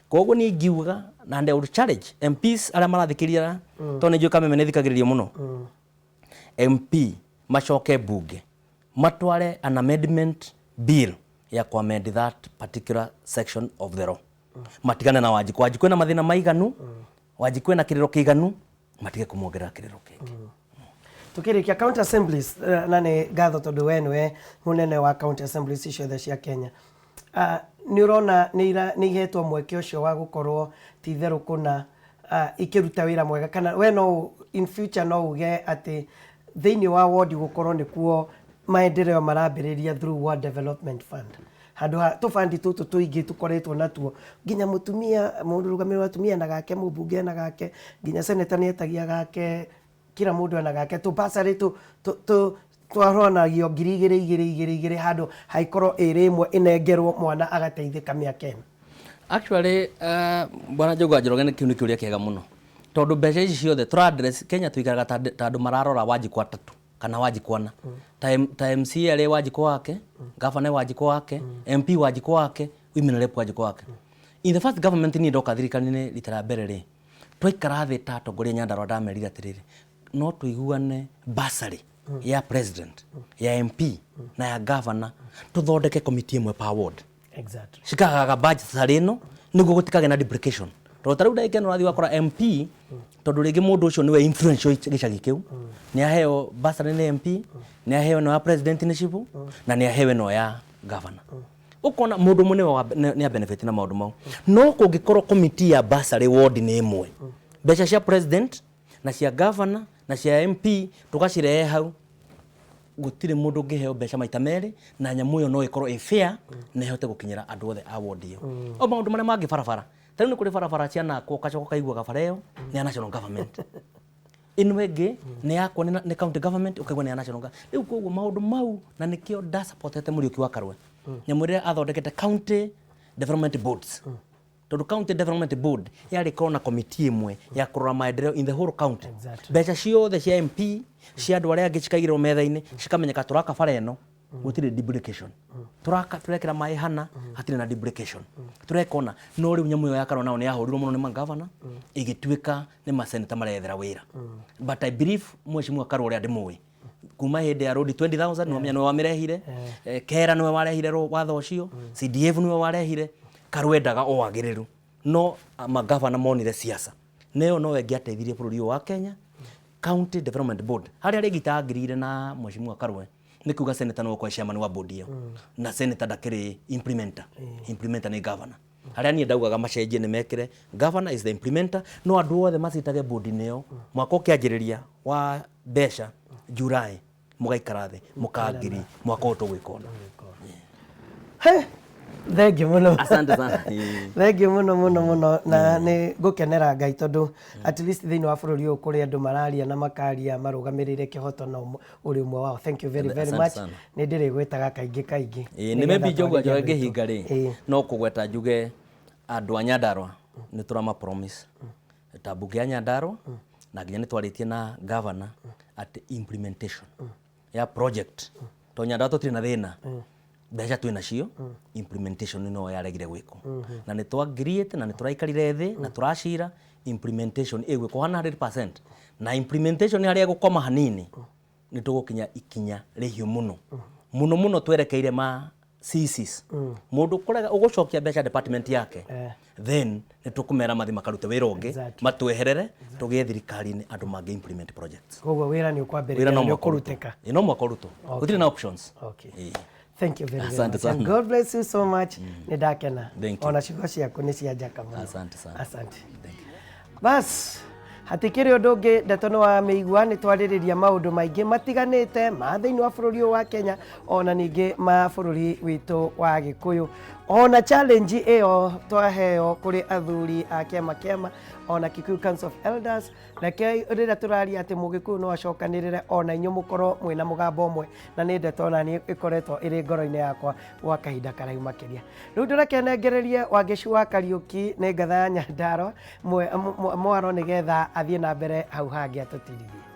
Koguo niĩ ingiuga, na and I would challenge MPs arĩa marathikĩrĩria, tondũ nĩ njũĩ Kameme nĩ thikagĩrĩrio mũno, MP macoke bunge matware an amendment bill ya ku amend that particular section of the law, matigane na Wanjikũ. Wanjikũ ena mathĩna maiganu, Wanjikũ ena kĩrĩro kĩiganu, matige kũmuongerera kĩrĩro kĩngĩ. Tukĩrĩkia, county assemblies, na nĩ ngatho tondũ we nĩwe mũnene wa county assemblies ciothe cia Kenya. Nĩ ũrona nĩ ihetwo mweke ũcio wa gũkorwo ti itherũ kũna ikĩruta wĩra mwega, kana we no in future no uge atĩ thĩinĩ wa ward gũkorwo nĩkuo maendeleo marambĩrĩria through Ward Development Fund, handũ ha tũbandi tũtũ tũingĩ tũkoretwo natuo, nginya mũtumia mũrũgamĩrĩri wa atumia na gake, mũmbunge na gake, nginya seneta nĩ etagia gake, kila mũndũ ena gake, tũbasarĩ twarwanagio 2,000 igĩrĩ igĩrĩ igĩrĩ, handũ haikorwo ĩrĩ ĩmwe ĩnengerwo mwana agateithĩka mĩaka ĩno? Actually, bwana Njogu wa Njoroge, nĩ kĩu nĩ kĩũria kĩega mũno, tondũ mbeca ici ciothe tũra address Kenya, tũikaraga ta andũ mararora Wanjikũ atatũ kana Wanjikũ ana, ta MCA arĩ Wanjikũ wake, governor Wanjikũ wake, MP Wanjikũ wake, women rep Wanjikũ wake. In the first government, niĩ ndoka thirikari-inĩ rita rĩa mbere rĩ, twaikara thĩ ta atongoria Nyandarua, ndamerire atĩrĩrĩ, no tũiguane bursary ya president, ya MP na ya governor, tũthondeke committee ĩmwe per ward, cikagaga budget harĩ ĩno, nĩguo gũtikagĩe na duplication. Tondũ ta rĩu ndagĩka ĩno ũrathiĩ ũgakora MP, tondũ rĩngĩ mũndũ ũcio nĩwe influential gĩcagi kĩu, nĩ aheo bursary nĩ MP, nĩ aheo ĩno ya president nĩ cibũ, na nĩ aheo ĩno ya governor. Ũkona mũndũ ũmwe nĩwe nĩ a benefit na maũndũ mau. No kũngĩkorwo committee ya bursary ward nĩ ĩmwe, mbeca cia president na cia governor na cia MP tũgacirehe hau, gũtirĩ mũndũ ũngĩheo mbeca maita merĩ, na nyamũ ĩyo no ĩkorwo ĩ fair na ĩhote gũkinyĩra andũ othe a ward ĩyo. O maũndũ marĩa mangĩ, barabara, ta rĩu nĩ kũrĩ barabara cianakwo, ũgacoka ũkaiguaga bara ĩyo nĩ ya national government, ĩno ĩngĩ nĩ yakwo nĩ county government, ũkaigua nĩ ya national government. Rĩu koguo maũndũ mau, na nĩkĩo ndasupportete Mũriũki wa Karũe, nyamũ ĩrĩa athondekete, county development boards, tondũ county development board yarĩ korwo na committee ĩmwe ya kũrora maendeleo in the whole county. Mbeca ciothe cia MP, cia andũ arĩa angĩ, cikaigĩrĩrwo metha-inĩ, cikamenyeka tũraka bara ĩno, gũtirĩ duplication, tũraka tũrekĩra maĩ hana, hatirĩ na duplication, tũreka ona. No rĩu nyamũ ĩyo ya Karũa nao nĩ yahũrirwo mũno nĩ magavana, ĩgĩtuĩka nĩ maseneta marethera wĩra. But I believe mheshimiwa Karũa ũrĩa ndĩmũĩ kuma hĩndĩ ya rodi 20,000, nĩwamenya nĩwe wamĩrehire. Kera nĩwe warehire watho ũcio, CDF nĩwe warehire. Karũa endaga o wagĩrĩru, no magavana monire siasa nĩyo no ĩngĩateithirie bũrũri ũyũ wa Kenya. County Development Board, harĩa rĩngĩ itangirire na mheshimiwa Karũe nĩ kuga senator nĩwe ũkorwo chairman wa board ĩyo, na senator ndakĩrĩ implementer, implementer nĩ governor. Harĩa niĩ ndaugaga macenjie nĩ mekĩre governor is the implementer, no andũ othe macitage board-inĩ ĩyo. Mwaka ũkĩanjĩrĩria wa mbeca July, mũgaikara thĩ mũkangiri mwaka ũyũ tũgwĩka ũna. He, thengiũ mũno. Asante sana. Ĩĩ. Thengiũ mũno mũno mũno, na nĩ ngũkenera Ngai tondũ at least thĩinĩ wa bũrũri ũyũ kũrĩ andũ mararia na makaria marũgamĩrĩire kĩhoto na ũrĩ ũmwe wao. Thank you very very Asante much. sana. Nĩ ndĩrĩgwĩtaga kaingĩ kaingĩ. Ĩĩ, nĩ nĩgetha maybe Njogu twarĩrie Njoroge andũ aitũ. ngĩhinga rĩ, no kũgweta njuge andũ a Nyandarua nĩ tũrama promise ta mbunge ya Nyandarua, na nginya nĩ twarĩtie na governor atĩ implementation ya project, to Nyandarua tũtirĩ na thĩna, mbeca twĩ nacio, implementation no yaregire gwĩkwo, na nĩ twangiriĩte na nĩ tũraikarire thĩ na tũracira implementation ĩgwĩkwo 100%, na implementation harĩa ĩgũkoma hanini nĩ tũgũkinya ikinya rĩhiũ mũno mũno mũno twerekeire ma CCs mũndũ kũrega ũgũcokia mbeca department yake, then nĩ tũkũmera mathi makarute wĩra ũngĩ, matweherere tũgĩe thirikari-inĩ andũ mangĩ implement projects. Koguo wĩra nĩ ũkwambĩrĩria Wĩra no na nĩ mũhaka ũrutwo. ũkũrutĩka. Ĩ, no mũhaka ũrutwo, gũtirĩ na options. Okay. Ĩ. Thank you very, very Asante much. And sana. God bless you so much. Nĩ ndakena. Thank you. Ona ciugo ciaku nĩ cia njaka mũno. Asante sana. Asante. Bas, hatikĩrĩ ũndũ ũngĩ, ndeto nĩ wa mĩigua, nĩ twarĩrĩria maũndũ maingĩ matiganĩte ma thĩinĩ wa bũrũri ũyũ wa Kenya, ona ningĩ ma bũrũri witũ wa Gĩkũyũ, ona challenge ĩyo twaheo kũrĩ athuri a kĩama kĩama ona Kikuyu Council of Elders. Reke rĩrĩa tũraria atĩ mũgĩkũyũ no acokanĩrĩre, ona inyuĩ mũkorwo mwĩna mũgambo ũmwe, na nĩ ndeto ona niĩ ĩkoretwo ĩrĩ ngoro-inĩ yakwa gwa kahinda karaihu makĩria. Rĩu ndũreke nengererie Wangeci wa Kariũki nĩ ngatha ya Nyandarua mwaro, nĩgetha athiĩ na mbere hau hangĩ atũtirithie.